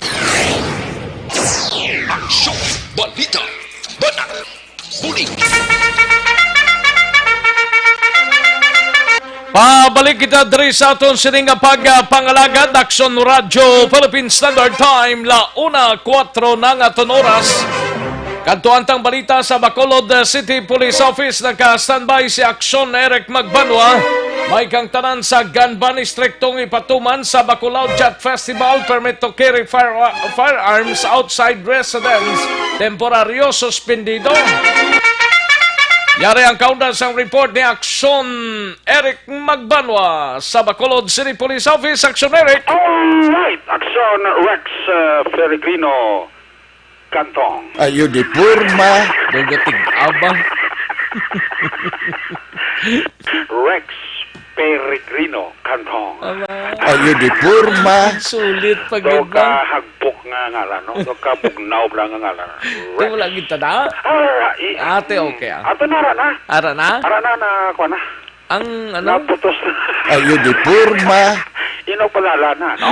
Aksyon, balita, banat, bulig. Pabalik kita diri sa aton sini nga pagpangalagad, Aksyon Radyo Philippine Standard Time, la una kuwatro na nga aton oras. Kadto ang tang balita sa Bacolod City Police Office, naka-standby si Aksyon Eric Magbanwa. May kang tanan sa gun ban istriktong ipatuman sa Bacolod Jet Festival, permit to carry fire-, firearms outside residence, temporaryo suspendido. Yari ang kaundan sang report ni Aksyon Eric Magbanwa sa Bacolod City Police Office. Aksyon, Eric. Alright, Aksyon Rex, uh, Peregrino Cantong. Ayo di porma. Dogatig abang. Rex Peregrino Cantong. Aba. Ayo di porma. Sulit pag Daw iba. Ka hagbok nga ngalan, no? Daw ka bugnaw bla nga ngalan. Ito Rex. Wala kita na. Ah, i- Ate, mm. Okay, ah. Ato na, ara na. Ara na? Ara na, na, kuha na. Ang, ano? Naputos na. Ayo di porma. Ino palala na, no?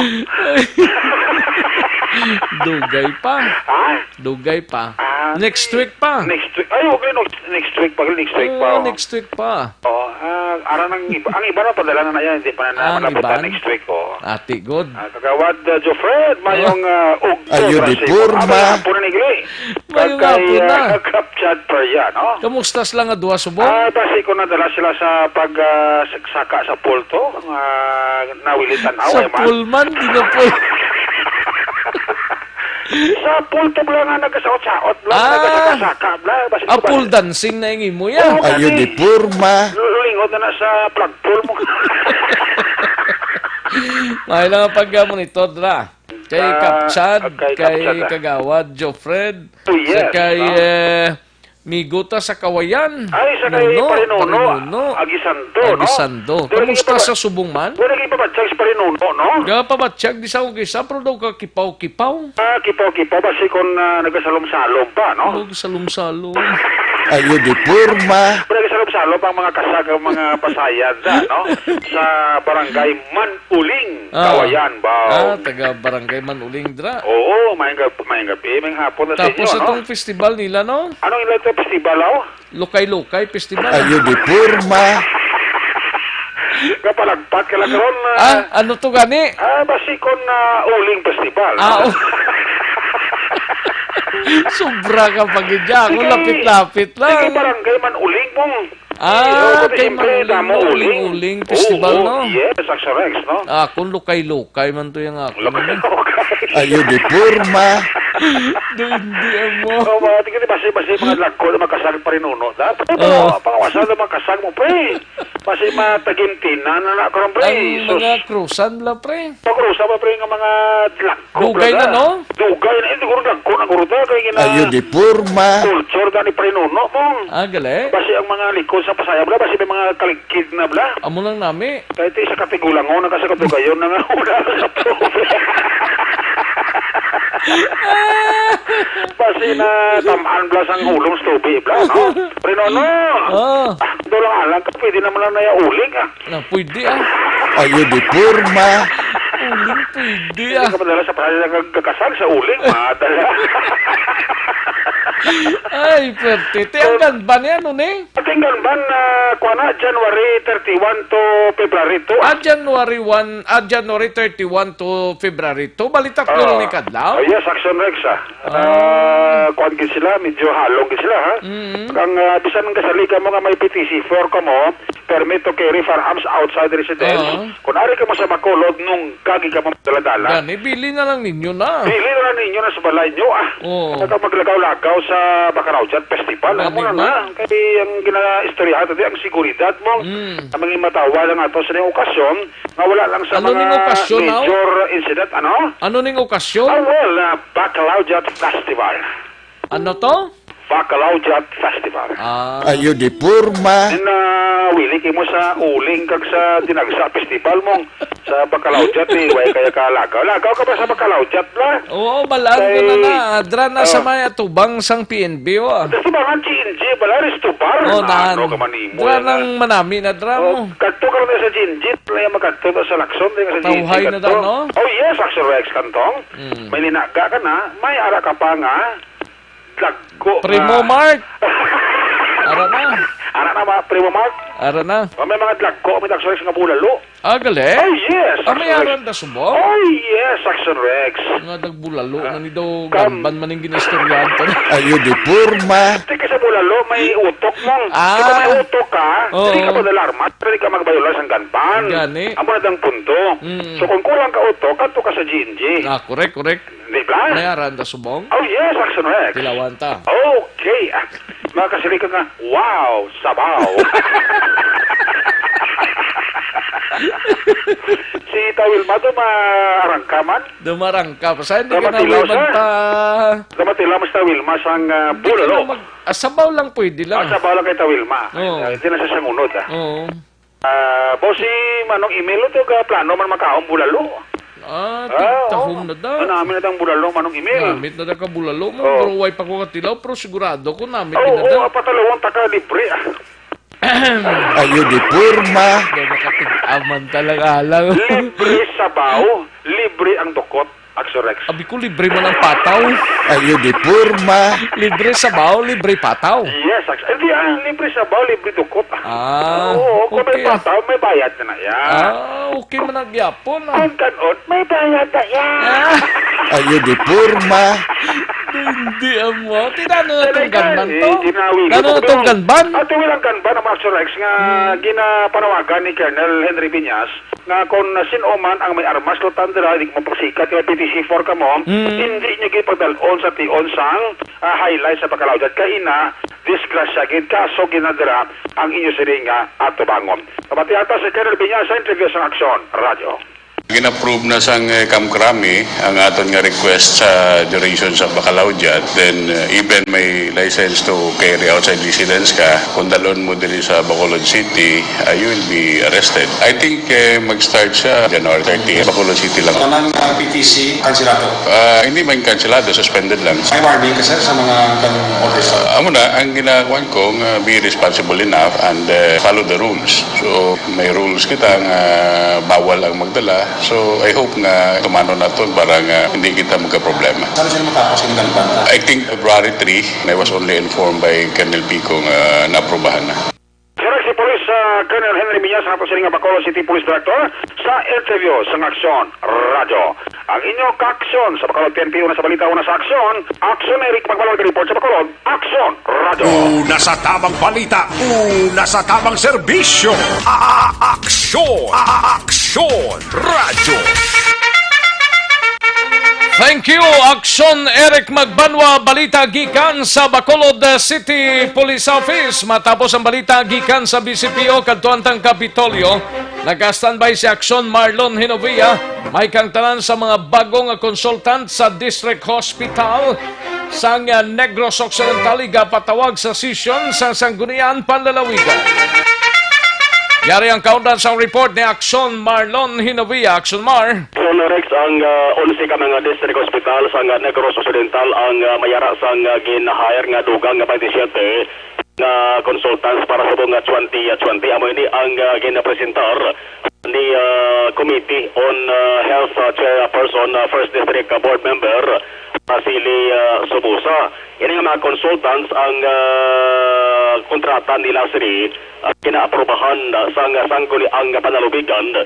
Dugay pa. Ha? Dugay pa. Ah, Next week pa. Next week. Ay, okay, no, next week pa, next week pa, Oh, oh. Next week pa. Oh, ah, ara nang iba, ang iba na padala na yan, hindi pa na Ah, ang naman napunta iban? Next week, oh. Ati, good. Ah, Kagawad, uh, Jofred, Oh. Mayong, uh, ugto, Ayo, di Francisco. Purma. Abay, hapon na nigli. Mayong Kag kay, hapon na. Uh, Kap Chad Peria, no? Kamusta sila nga duha subong? Ah, basi ko nadala sila sa pag, uh, saksaka sa pulto, nga nawili tanaw, Sa eh, man. Pulman, di na po. Sa pulto bala nga nagasaot-saot, bala, Ah. Nagasaka-saka, bala, basi Ah, ko ba- pole dancing na yung imo, ya? Oo, Ayo, kani. Di purma. Lingot na na sa flagpole mo. May lang ang pag-monitor, dra. Kay Sa, Kap Chad, kay Kap kay Chad, ah. Kagawad, Jofred, Oh, yes, sa kay, ah. eh, Miguta sa Kawayan. Ay, sa kay Nuno, Pare Nuno, Pare Nuno. Aguisando, no? Aguisando. Pero Kamusta naging sa subong man? Wala naging pabatyag si Pare Nuno, no? Ga pabatyag di sa akong kisa, pero daw ka kipaw-kipaw. Ah, kipaw-kipaw, basi kung, ah, nagasalom-salom pa, no? Nagasalom-salom. Ayo di purma. Pero nagasalom-salom ang mga kasag, ang mga pasayan, da, no? Sa barangay Man Uling, Ah. Kawayan, Bao. Ah, taga Barangay Manuling, dra. Oo, mayang gab-, mayang gabi, mayang hapon na sa Tapos inyo, no? Itong festival nila, no? Anong ila ito festival, aw? Lukay-Lukay Festival. Ayo di purma. Kapalagpat ka lang karon, ah. Ah, ano to gani? Ah, basi kon, ah, Uling Festival, Ah, no? Oh. Sobra ka pa gid dyan. Ako, Sige. Lapit-lapit lang. Sige, Barangay Manuling, mong Ah, Iyo, pati kay siyempre, Mang damo Uling, uling. Uling Festival, Oo, no? Yes, Action Rex, no? Ah, kung lukay-lukay man to yung ako. Lukay-lukay. Ayo di purma. Do hindi mo. Oh, mga tingin, basi, basi, mga lagko na magkasag pa rin uno. Da, pre, Oo. Mga pangawasa na magkasag mo, pre. Basi, mga tagimtinan na na, karon, pre. Ang Sus. Mga krusan, la, pre. Pagrusa pa, pre, nga mga lagko, Dugay na, talaga. No? Dugay na, eh, siguro dagko na, guro, da, kay gina- Ayo di purma. Culture, da, ni Pre Nuno, mong. Ah, gali? Basi ang mga likod sa Pasaya, bla, basi may mga kaligkid na, bla. Amo lang nami. Kay ti sa katigulangon, nagkasakatugayon na nga, wala na sa tubig. Basi na tamaan, bla, sang ulong sa tubig, bla, no? Pre Nuno. Oh. Ah, doon lang alang ka, pwede naman lang na yung uling, ah. Na, pwede, ah. Ayo di purma. Uling, pwede, Hindi ah. Ka madala sa Pasaya nagkakasag sa uling, madala. Ay, pwerte. Te, ang ganban niya, ano, ni? Ating ganban, ah, kuha na, January thirty-one to February two. Ah, January one, ah, January thirty-one to February two. Balita ko Ah. Ni Kadlaw. Oh, yes, Action Rex, ah. Ah. Ah, kuwan gid sila, medyo halong gid sila, ha? Mm. Kang, ah, bisan ang kasaligan mo nga may P T C four ka mo, permit to carry firearms outside the residence, Oo. Kung ari ka mo sa Bacolod, nung kagi ka mo magdala-dala, Gani, bili na lang ninyo na. Bili na lang ninyo na sa balay nyo, ah. Oo. Ano ka maglagaw-lagaw sa Bacalaojan Festival? Gani Amo na ba? Na. Kay ang ginaistoryahan tadi, ang seguridad mo. Mm. Ang mga matawa lang ato sa ning okasyon, nga wala lang sa Ano mga ning okasyon, aw? major incident, ano? Ano ning okasyon? Ah, well, ah, Bacalaojan Festival. Ano to? Bacalaojan Festival. Ah. Ayo di porma. Nawili kamo sa uling kag sa dinagsa festival mo sa Bacalaojan, eh, way kaya ka lagaw. Lagaw ka ba sa Bacalaojan, la? Oo, balaan ko na Kay, na. Adra na sa oh. may atubang sang P N B, oh, ah. Sa mga G N G, bala, resto bar. Oh, Na, nahan. ano ka manimo Dra yan, nang ah? manami na dra Oh, mo. kadto ka lang sa G N G, wala yung magkadto sa Lacson, di ka sa Tawhay G N G na kadto. dra, no? Oh, yes, Action Rex Kantong. Mm. May linaga ka na, may ara ka pa nga, dagko Primo nga. Mark. Ara na. Ara na, mga Primo Mark. Ara na. Oh, may mga dagko, may Action Rex nga bulalo. Ah, gali? Oh, yes, Ah, may Action Rex. aran da subong? Oh, yes, Action Rex. Nga dagbulalo Ah, na ni daw kam- ganban man ning ginistoryahan ko. Ayo di porma. Tika sa bulalo, may utok mo. Ah. Di ba may utok ka? Oo. Dili ka padalarma, dili ka magbayulan sang ganban. Gani. Amo na dang punto. Mm. So, kung kulang ka utok, kadto ka sa G N G. Ah, correct, correct. Di ba? May aran da subong? Oh, yes, Action Rex. Tilawan ta. Okay. Ah, makasili ka nga, wow, sabaw. Si Tawil Mato, maarangka man? Dumarang ka. Sa hindi ka na Kamatilaw, way sir. magpa- Kamatilaw, mas Tawil, masang, ah, Hindi ka bulalo. na mag-, ah, sabaw lang pwede lang. Ah, sabaw lang kay Tawil, ma. Oo. Ah, hindi na siya sangunod, ah. Oo. Ah, bo si Manong Emil, ito ka plano man makaon bulalo. Ah, Ah, tigtahom oo. na da. Ano, amin na tang bulalo, Manong Emil. Namit na da ka bulalo mo, Oo. pero way pa ko katilaw, pero sigurado ko namit Oo, na da. oo, patalawang taka libre, ah. Ayo di porma. Daw makatigaman talaga, alam. Libre sabaw, libre ang dukot, Axorex. Abi ko, libre man ang pataw. Ayo di porma. Libre sabaw, libre pataw. Yes, Ax-, hindi, ah, libre sabaw, libre dukot. Ah, Oo, kung may okay, ah. pataw, may bayad na na yan. Ah, okay man ang gyapon, ah. Kung kanon, may bayad na yan. Ah. Ayo di porma. Hindi, amo. Tinano na tong Talaga, ganban eh, to? ginawi ko. Ano na Pero tong ganban? Ato lang ganban ang Axorex nga Hmm. ginapanawagan ni Colonel Henry Viñas nga kung sino man ang may armas, lutan dira, di mo pagsikat, nga P T C four kamo, Mm. hindi nyo gid pagdalon sa tion sang, ah, highlight sa pagkalaw dyan. Kay ina, disgrasya gid, kaso ginadira ang inyo siring nga atubangon. Pamati ata si Colonel Viñas sa interview sa Aksyon Radio. Gin-approve na sang, eh, Kamkrami ang aton nga request sa duration sa Bacalao Jat. Then, uh, even may license to carry outside residence ka, kung dalon mo diri sa Bacolod City, uh, you will be arrested. I think, eh, mag-start siya January thirty, Bacolod City lang. Kanang, ah, P T C, kansilado? Ah, hindi man kansilado, suspended lang. May warning ka, sir, sa mga ganung orders? Ah, amo na, ang ginakuan ko, nga be responsible enough and, eh, follow the rules. So, may rules kita nga bawal ang magdala. So, I hope nga tumano naton para nga hindi kita magkaproblema. Saan sila matapos yung ganun banta? I think February three, and I was only informed by Colonel Pico nga naaprubahan na. Sir, si Police, ah, Colonel Henry Miñas, ato sila nga Bacolod City Police Director, sa interview sa Aksyon Radyo. Ang inyong kaaksyon sa Bacolod P N P, una sa balita, una sa aksyon. Aksyon, Eric Magbalon, report sa Bacolod. Aksyon Radyo. Una sa tamang balita, una sa tamang serbisyo. A-, a-, aksyon. A-, a-, aksyon. Radyo. Thank you, Aksyon Eric Magbanwa. Balita gikan sa Bacolod City Police Office. Matapos ang balita gikan sa B C P O, kadtuan tang Kapitolyo, nag-standby si Aksyon Marlon Hinovia. May kang tanan sa mga bago nga consultant sa District Hospital sang, ah, Negros Occidental, igapatawag sa session sa Sangguniang Panlalawigan. Yari ang kaundan sang report ni Aksyon Marlon Hinovia. Aksyon Mar. Aksyon Rex, ang, ah, onse ka mga district hospital sang, ah, Negros Occidental ang, ah, mayara sang, ah, gin-hire nga dugang nga twenty-seven nga consultants para subong nga twenty twenty. Amo ini ang, ah, ginapresentar ni, ah, Committee on, ah, Health, ah, Chairperson, ah, First District, ah, Board Member, ah, Sili, ah, Subusa. Ini nga mga consultants ang, ah, Ratan nila sini, ah, ginaaprobahan, ah, sang sangguniang panalubigan.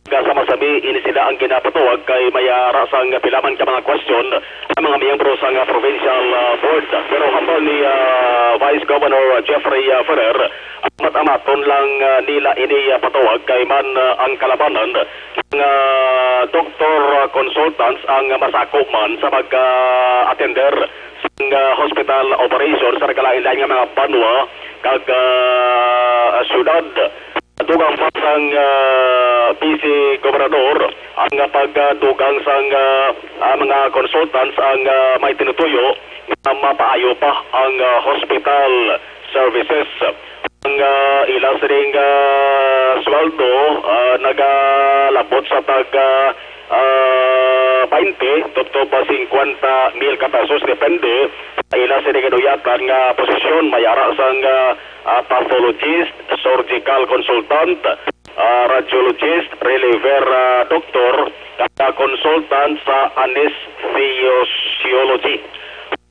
Kag sama sami ini sila ang ginapatuwag kay may ara sang pila man ka mga question ang mga miyembro sang, ah, provincial, ah, board. Pero hambal ni, ah, Vice Governor Jeffrey, ah, Ferrer, amat-amaton lang, ah, nila ini, ah, patuwag kay man, ah, ang kalabanan nga doktor, ah, consultants ang masako man sa pag, ah, attender sang, ah, hospital operation sa nagkalain-lain nga mga banwa kag, ah, syudad. Dugang pa sang, ah, Vice Gobernador ang, ah, pagdugang sang, ah, ah, mga consultants ang, ah, may tinutuyo nga mapaayo pa ang, ah, hospital services. Ang, ah, ila sining, ah, sweldo, ah, nagalabot sa tag, ah, ah, twenty tubtob pa fifty mil ka pesos, depende sa ila sining giduyatan nga posisyon. May ara sang, ah, ah, pathologist, surgical consultant, ah, radiologist, reliever, ah, doktor, kag consultant sa anesthesiology.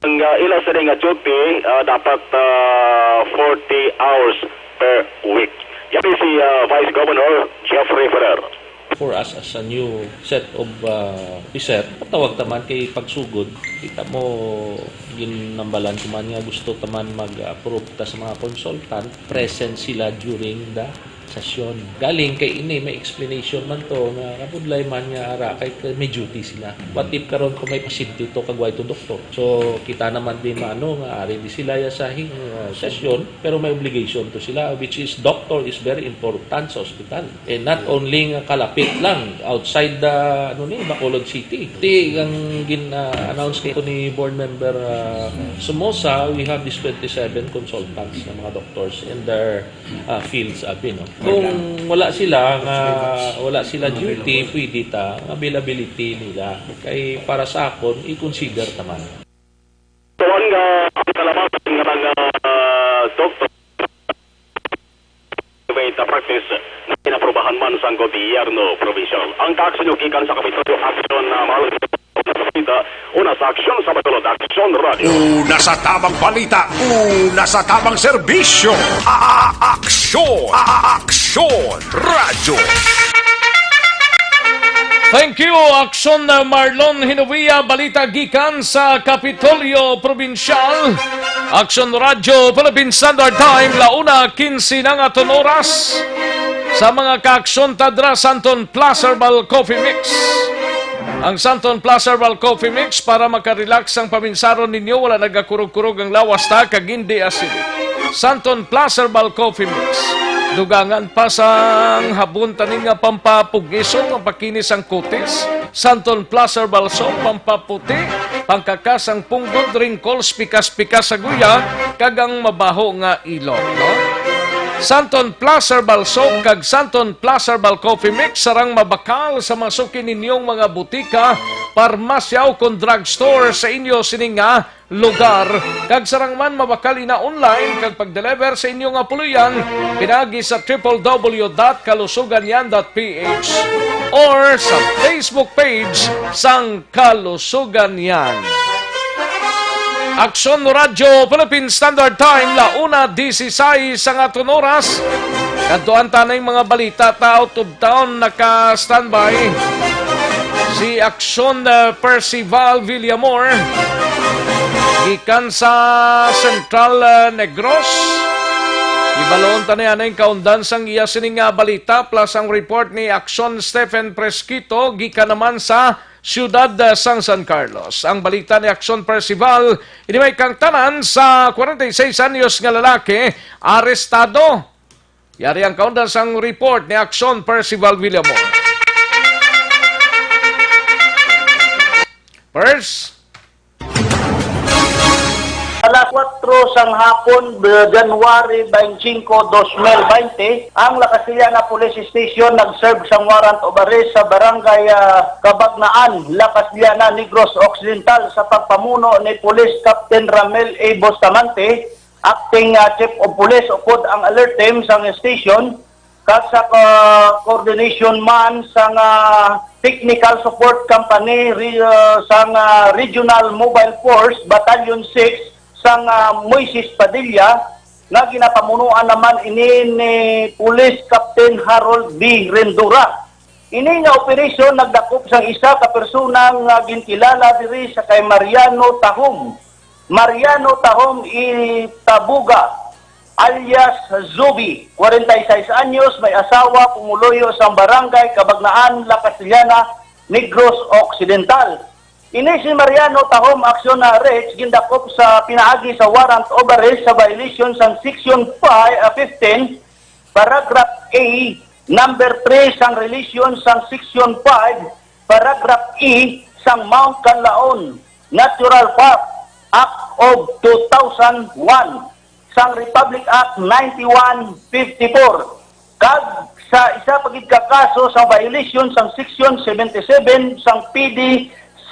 Ang, ah, ila sini nga duty, ah, dapat, ah, forty hours per week. Yari si, ah, Vice Governor Jeffrey Ferrer. For us as a new set of, ah, officer, patawag ta man kay pagsugod, kita mo, ginambalan ko man nga gusto ta man mag-approve ta sa mga consultant, present sila during the session. Galing kay ini, may explanation man to nga kabudlay man nga ara kay, kay may duty sila. What if karon kung may pasyente to kag way to doktor? So kita naman din maano nga ari di sila ya sa hing, uh, session, pero may obligation to sila, which is doctor is very important sa ospital. And not only nga kalapit lang outside the, ano ni, Bacolod City. Ti ang gin, uh, announce ko ni board member, uh, Somoza, we have this twenty-seven consultants na mga doctors in their, uh, fields abi, no? Kung wala sila nga, wala sila duty, pwede ta ang availability nila. Kay para sa akon, i-consider ta man. Tuwan nga ang kalabasan nga mga, ah, doktor may ta practice na inaprubahan man sang gobyerno provincial. Ang kaaksyon nyo gikan sa Kapitolyo Action, ah, mahal nga sa balita, una sa Aksyon sa Bacolod, Aksyon Radio. Una sa tamang balita, una sa tamang serbisyo. A-, a-, Aksyon, a-, a-, Aksyon Radio. Thank you, Aksyon, uh, Marlon Hinovia. Balita gikan sa Kapitolyo Probinsyal. Aksyon Radio, Philippine Standard Time, la una quince na nga aton oras. Sa mga kaaksyon, tadra Santon Plus Herbal Coffee Mix. Ang Santon Plus Herbal Coffee Mix para makarelax ang paminsaron ninyo, wala nagakurog-kurog ang lawas ta kag hindi acidic. Santon Plus Herbal Coffee Mix. Dugangan pa sang habon tani nga pampapugniso, pampakinis ang kutis. Santon Plus Herbal Soap, pampaputi, pangkakas ang punggod, wrinkles, pikas-pikas sa guya, kag ang mabaho nga ilong, no? Santon Plus Herbal Soap kag Santon Plus Herbal Coffee Mix sarang mabakal sa mga suki ninyong mga butika, parmasya, o kon drugstore sa inyo sining nga lugar, kag sarang man mabakal ina online kag pag-deliver sa inyo nga puloy-an pinaagi sa triple W dot kalusugan yan dot P H or sa Facebook page sang Kalusugan Yan. Aksyon Radio Philippine Standard Time, la una dieciséis ang aton oras. Kadtuan ta na yung mga balita ta out of town naka-standby. Si Aksyon, uh, Percival Villamor gikan sa Central, uh, Negros. Ibalon ta na yan ang kaundan sang iya sining nga balita plus ang report ni Aksyon Stephen Presquito gikan naman sa siyudad, uh, sang San Carlos. Ang balita ni Aksyon Percival, ini may kangtanan sa forty-six anyos nga lalaki, arestado. Yari ang kaundan sang report ni Aksyon Percival Villamor. First. Alas kuwatro sang hapon, January twenty-five, twenty twenty, ang La Castellana Police Station nag-serve sang warrant of arrest sa barangay, ah, Cabagnaan, La Castellana, Negros Occidental, sa pagpamuno ni Police Captain Ramel A. Bustamante, acting, ah, chief of police, upod ang alert team sang station, kag sa ka-, coordination man sang, ah, technical support company, re-, ah, sang, ah, Regional Mobile Force Battalion six sang, ah, Moises Padilla, nga ginapamunuan naman ini ni Police Captain Harold B. Rendura. Ini nga operasyon nagdakop sang isa ka persona nga ginkilala diri sa kay Mariano Tahom. Mariano Tahom Itabuga, alias Zubi, kwarenta y seis anyos, may asawa, pumuluyo sang Barangay Cabagnaan, La Castellana, Negros Occidental. Ini si Mariano Tahom Aksyon na Arrest gindakop sa pinaagi sa warrant of arrest sa violation sang Section five, ah, fifteen, Paragraph A, Number three sang relation sang Section five, Paragraph E sang Mount Kanlaon Natural Park Act of two thousand one, sang Republic Act ninety-one fifty-four, kag sa isa pa gid ka kaso sa violation sang Section seventy-seven sang P D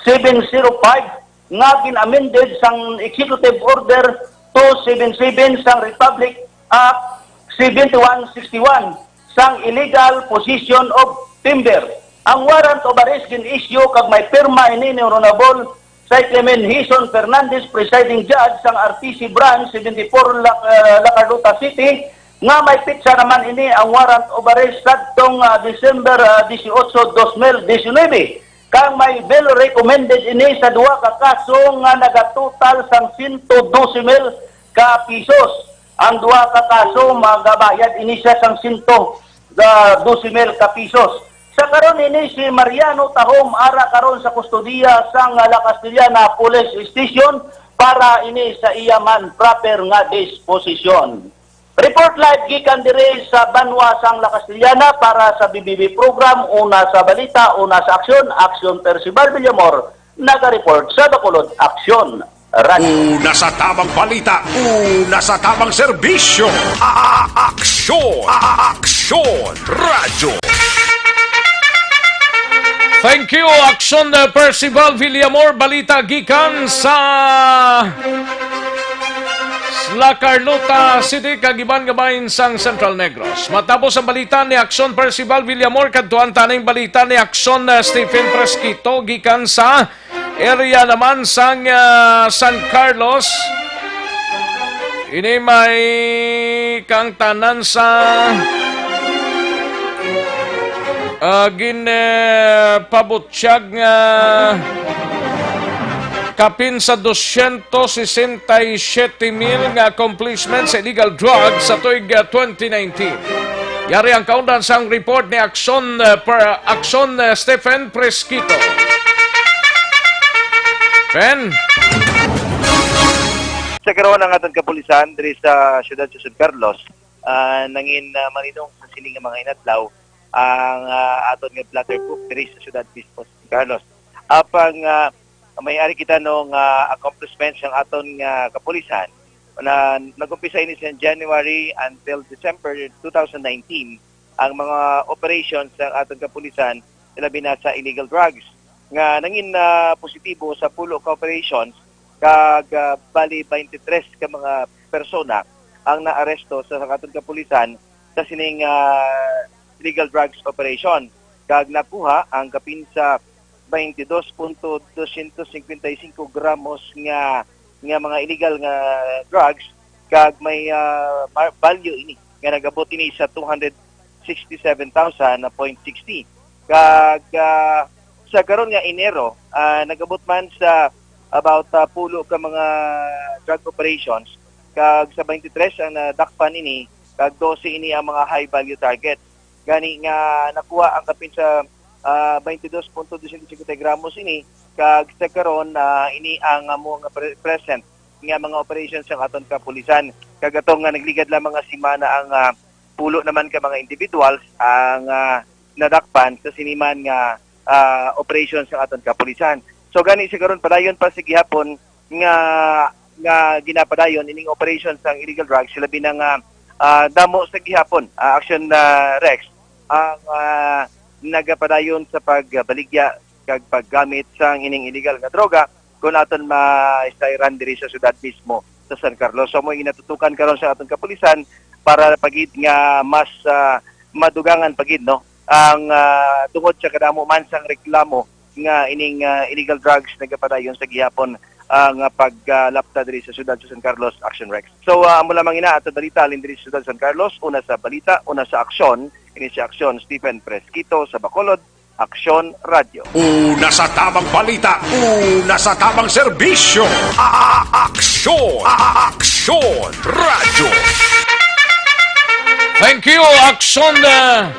seven zero five nga gin-amended sang Executive Order two seven seven sang Republic Act seventy-one sixty-one sang illegal possession of timber. Ang warrant of arrest gin-issue kag may pirma ini ni Honorable Cy Clement Hison Fernandez, Presiding Judge sang R T C Branch seventy-four, La, eh, La Carlota City, nga may petsa naman ini ang warrant of arrest sadtong, ah, December, ah, dieciocho, dos mil diecinuebe. Kang may bail recommended ini sa duha ka kaso nga nagatotal sang sento dose mil ka pisos. Ang duha ka kaso, magabayad ini siya sang sento dose mil ka pisos. Sa karon ini, si Mariano Tahom ara karon sa kustodiya sang La Castellana Police Station para ini sa iya man proper nga disposisyon. Report live gikan diri sa banwa sang La Castellana para sa B B B program, una sa balita, una sa aksyon, Aksyon Percival Villamor, naga-report sa Bacolod Aksyon Radio. Una sa tamang balita, una sa tamang serbisyo. A-, a-, aksyon, a-, a-, aksyon, radyo. Thank you, Aksyon, uh, Percival Villamor. Balita gikan sa La Carlota City kag iban nga bahin sang Central Negros. Matapos ang balita ni Aksyon Percival Villamor, kadtuan ta ning balita ni Aksyon, uh, Stephen Fresquito gikan sa area naman sang, ah, San Carlos. Ini may kaangtanan sa, ah, gin, eh, pabutyag nga kapin sa dosyentos sesenta y siyete mil nga accomplishment sa illegal drugs sa tuig, ah, twenty nineteen. Yari ang kaundan sang report ni Aksyon, eh, per, Aksyon, eh, Stephen Fresquito. Pen. Sa karon, ang aton kapulisan diri sa siyudad sa San Carlos, ah, nangin, ah, malinong sa sining nga mga inadlaw ang, ah, aton nga blotter cook diri sa siyudad mismo sa San Carlos. Apang, ah, may ari kita, no, nga accomplishments sang aton nga kapulisan na nag-umpisa ini sa January until December two thousand nineteen. Ang mga operations sang aton kapulisan, labi na sa illegal drugs, nga nangin, ah, positibo sa pulo ka operations, kag, ah, bali twenty-three ka mga persona ang naaresto sa, sa aton kapulisan sa sining, ah, illegal drugs operation, kag nakuha ang kapin sa twenty-dos punto dosyentos cincuenta y cinco gramos nga, nga mga illegal nga drugs, kag may, ah, mar-, value ini nga nagabot ini sa two hundred sixty-seven thousand point sixty. Kag, ah, sa karon nga Enero, ah, nagabot man sa about, ah, pulo ka mga drug operations, kag sa twenty-three ang nadakpan ini, kag dose ini ang mga high value target. Gani nga nakuha ang kapin sa, ah, twenty-dos punto dosyentos cincuenta gramos ini, kag sa karon, ah, ini ang amo nga pre-, present nga mga operations sang aton kapulisan. Kag ato nga nagligad lamang nga semana ang, ah, pulo naman ka mga individuals ang, ah, nadakpan sa siniman nga, ah, operation sang aton kapulisan. So gani sa karon padayon pa sa gihapon nga, nga ginapadayon ining operation sang illegal drugs, labi na nga, ah, damo sa gihapon, ah, Action, ah, Rex, ang, ah, nagapadayon sa pagbaligya kag paggamit sang ining illegal nga droga kung aton maisayran diri sa syudad mismo sa San Carlos. So, amo ginatutukan karon sa aton kapulisan para pa gid nga mas, ah, madugangan pa gid, no, ang, ah, tungod sa kadamo man sang reklamo nga ining, ah, illegal drugs nagapadayon sa gihapon, ang, ah, paglapta diri sa siyudad sa San Carlos, Action Rex. So, ah, amo lamang ina ato balita halin diri sa siyudad sa San Carlos, una sa balita, una sa aksyon, ini si Aksyon Stephen Fresquito sa Bacolod, Aksyon Radyo. Una sa tamang balita, una sa tamang serbisyo. A-, Aksyon, A-, Aksyon Radyo. Thank you, Aksyon, uh,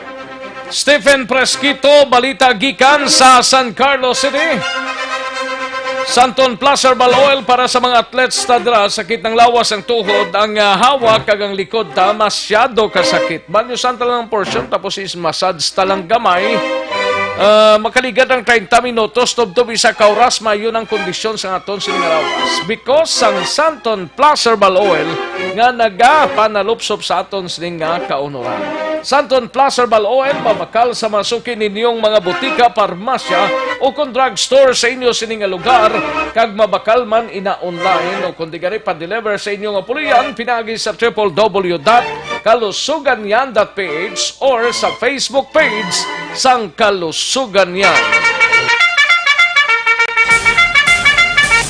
Stephen Fresquito, balita gikan sa San Carlos City. Santon Plus Herbal Oil para sa mga athletes ta dira. Sakit ng lawas, ang tuhod, ang, ah, hawak, kag ang likod ta, masyado kasakit. Banyo santa lang ang portion, tapos is massage ta lang gamay. Ah, makaligad ang treinta minutos, tubtob isa ka oras, maayo ang kondisyon sa aton sini nga lawas. Because sang Santon Plus Herbal Oil nga nagapanalupsop sa aton sini nga kaunoran. Santon Plus Herbal Oil mabakal sa mga suki ninyong mga butika, parmasya, o kon drugstore sa inyo sini nga lugar, kag mabakal man ina online o kon di gani pa-deliver sa inyo nga puloy-an pinaagi sa triple W dot kalusuganyan dot P H or sa Facebook page sang Kalusuganyan.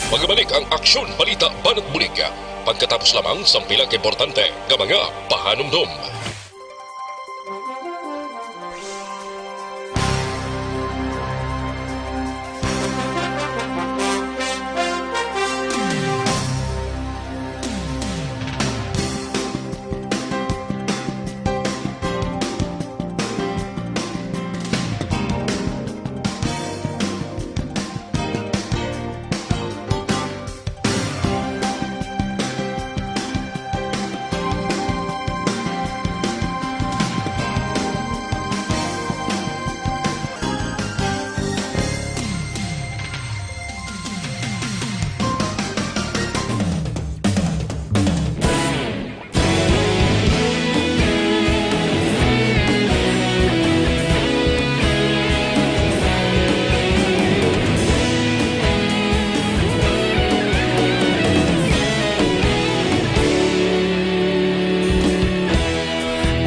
Magabalik ang Aksyon Balita Banat Bulig pagkatapos lamang sang pila ka importante nga mga pahanumdom.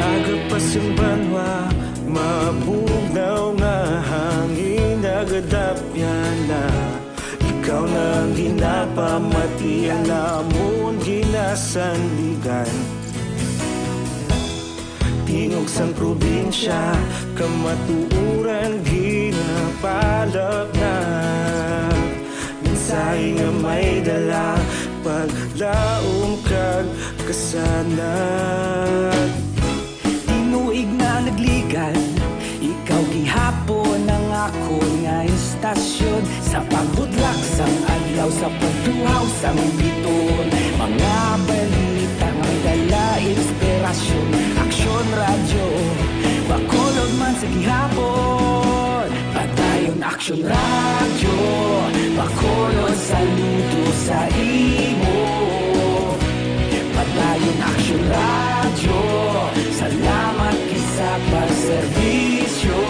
Aga pa sing banwa, mabugnaw nga hangin, nagadapyan na. Ikaw na ang ginapamati, ang amon ginasandigan. Tingog sang probinsya, kamatuoran ginapalapnag. Mensahe nga may dala, paglaom kag kasanag. Tinuig na nagligad, ikaw gihapon ang akon nga istasyon. Sa pagbudlak sang adlaw, sa pagtuhaw sang bituon, mga balita nga may dala inspirasyon. Aksyon Radyo, Bacolod man sa gihapon. Padayon Aksyon Radyo, Bacolod, saludo sa imo. Padayon Aksyon Radyo, salamat gid sa pagserbisyo.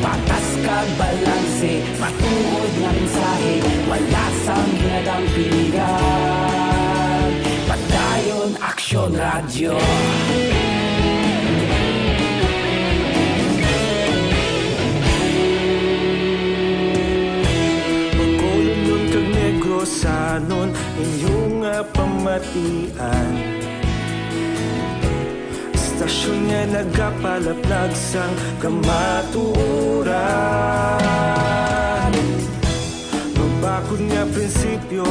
Patas kag balanse, matuod nga mensahe, wala sang ginadampingan. Padayon Aksyon Radyo. Bacolodnon kag Negrosanon, inyo nga pamatian. Istasyon nga nagapalaplag sang kamatuoran. Mabakod nga prinsipyo,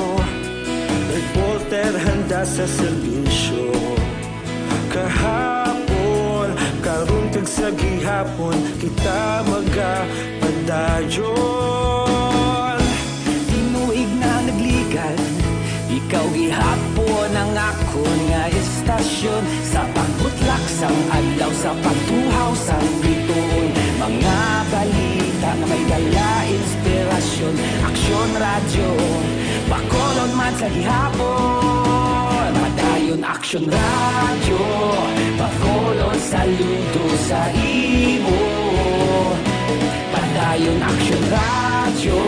reporter handa sa serbisyo. Kahapon, karon kag sa gihapon, kita magapadayon. Tinuig na nagligad, ikaw gihapon ang akon nga istasyon. Sa pagbutlak sang adlaw, sa pagtuhaw sang bituon, mga balita nga may dala inspirasyon. Aksyon Radyo, Bacolod man sa gihapon. Padayon Aksyon Radyo, Bacolod, saludo sa imo. Padayon Aksyon Radyo,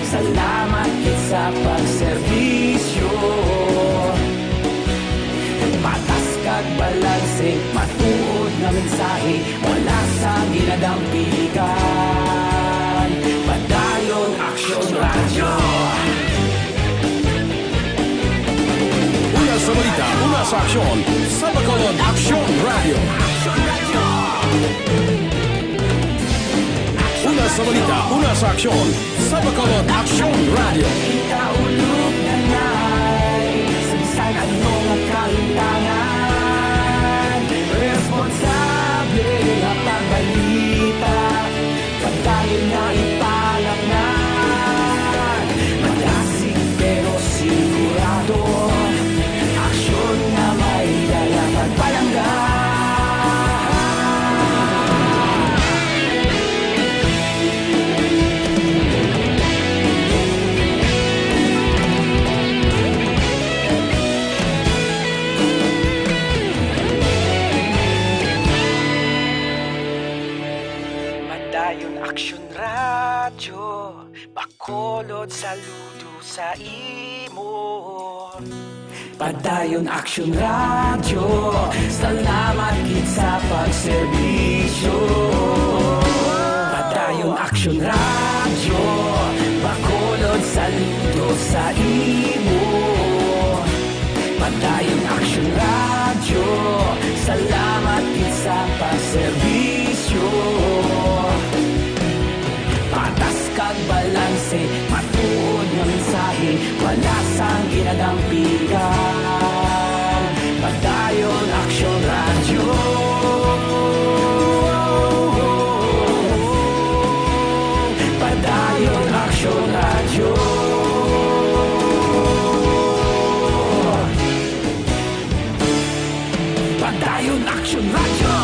salamat gid sa pagserbisyo. Patas kag balanse, matuod nga mensahe, wala sang ginadampingan. Padayon Aksyon Radyo. Sa aksyon, sa Bacolod Aksyon Radio. Una sa balita, una sa aksyon, sa Bacolod Aksyon Radio. Kaulog na na'y sabisan anong kalintangan. Responsable nga pagbalita. Padayon nga ipalatnan, madasig pero sigurado. Aksyon nga may dala pagpalangga. Padayon Aksyon Radyo, Bacolod, saludo sa imo. Padayon Aksyon Radyo, salamat gid sa pagserbisyo. Padayon Aksyon Radyo, Bacolod, saludo sa imo. Padayon Aksyon Radyo, salamat gid sa pagserbisyo. Patas kag balanse, matuod nga mensahe, wala sang ginadampigan. Padayon Aksyon Radyo. Padayon Aksyon Radyo. Padayon Aksyon Radyo.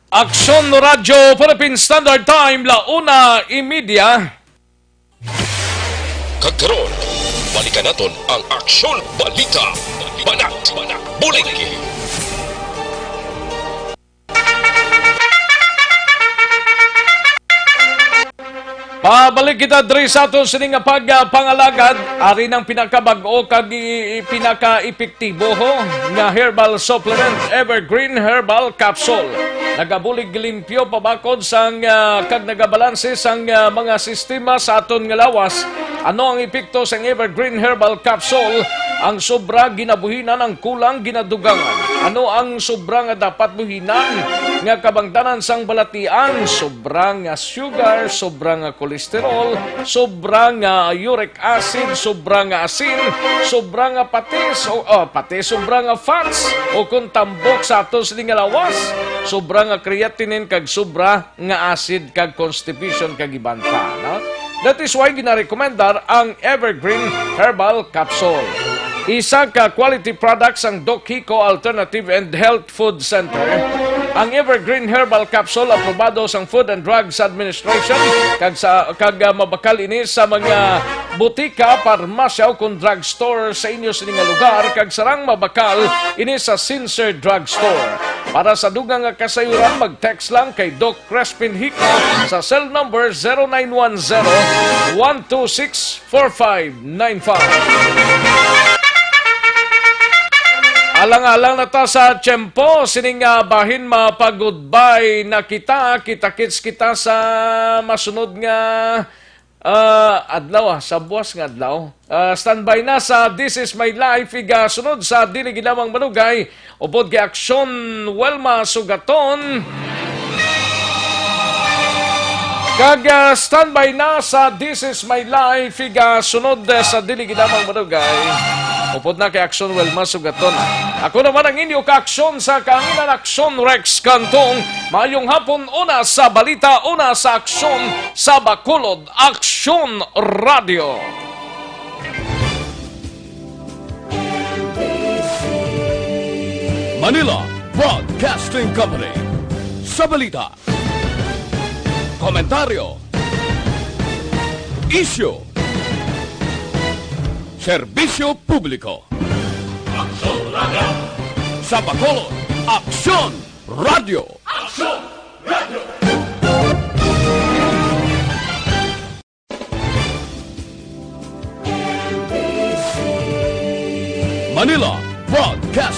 Aksyon Radyo Philippine Standard Time, la una y media. Kag karon, balikan naton ang Aksyon Balita. Banat, Banat, Bulig. Pabalik kita diri sa aton sini nga pagpangalagad. Ari nang pinakabag-o kag i-, pinaka-epektibo ho nga herbal supplement, Evergreen Herbal Capsule. Nagabulig limpyo pabakod sang, ah, kag nagabalanse sang, ah, mga sistema sa aton nga lawas. Ano ang epekto sang Evergreen Herbal Capsule? Ang sobra ginabuhinan, ang kulang ginadugangan. Ano ang sobra nga dapat buhinan nga kabangdanan sang balatian? Sobra nga sugar, sobra nga cholesterol, sobra nga uric acid, sobra nga asin, sobra nga patis, o, o, pati sobra nga fats, o kung tambok sa aton sini nga lawas, sobra nga creatinine kag sobra nga acid kag constipation kag iban pa, no? That is why ginarekomendar ang Evergreen Herbal Capsule. Isa ka quality products ang Doc Hico Alternative and Health Food Center. Ang Evergreen Herbal Capsule aprobado sang Food and Drugs Administration kag sa, kag, ah, mabakal ini sa mga butika, parmasya, o kon drugstore sa inyo sini nga lugar, kag sarang mabakal ini sa Sincere Drugstore. Para sa dugang nga kasayuran, mag-text lang kay Doc Crespin Hico sa cell number zero nine one zero, one two six, four five nine five. Alang-alang na ta sa tiyempo, sining, ah, bahin mapag-goodbye na kita. Kita-kits kita sa masunod nga, ah, adlaw, ah, sa buwas nga adlaw. Ah, standby na sa This Is My Life, igasunod sa Dili Gid Lamang Manugay, upod kay Aksyon Wilma Sugaton. Kag, ah, standby na sa This Is My Life, igasunod, eh, sa Dili Gid Lamang Manugay, upod na kay Aksyon Wilma Sugaton. Ako naman ang inyo kaaksyon sa kahanginan, Aksyon Rex Cantong. Maayong hapon, una sa balita, una sa aksyon, sa Bacolod Aksyon Radio. Manila Broadcasting Company. Sa balita, komentaryo, isyu, serbisyo publiko. Aksyon Radio. Sa Bacolod, Aksyon. Radio. Manila Broadcast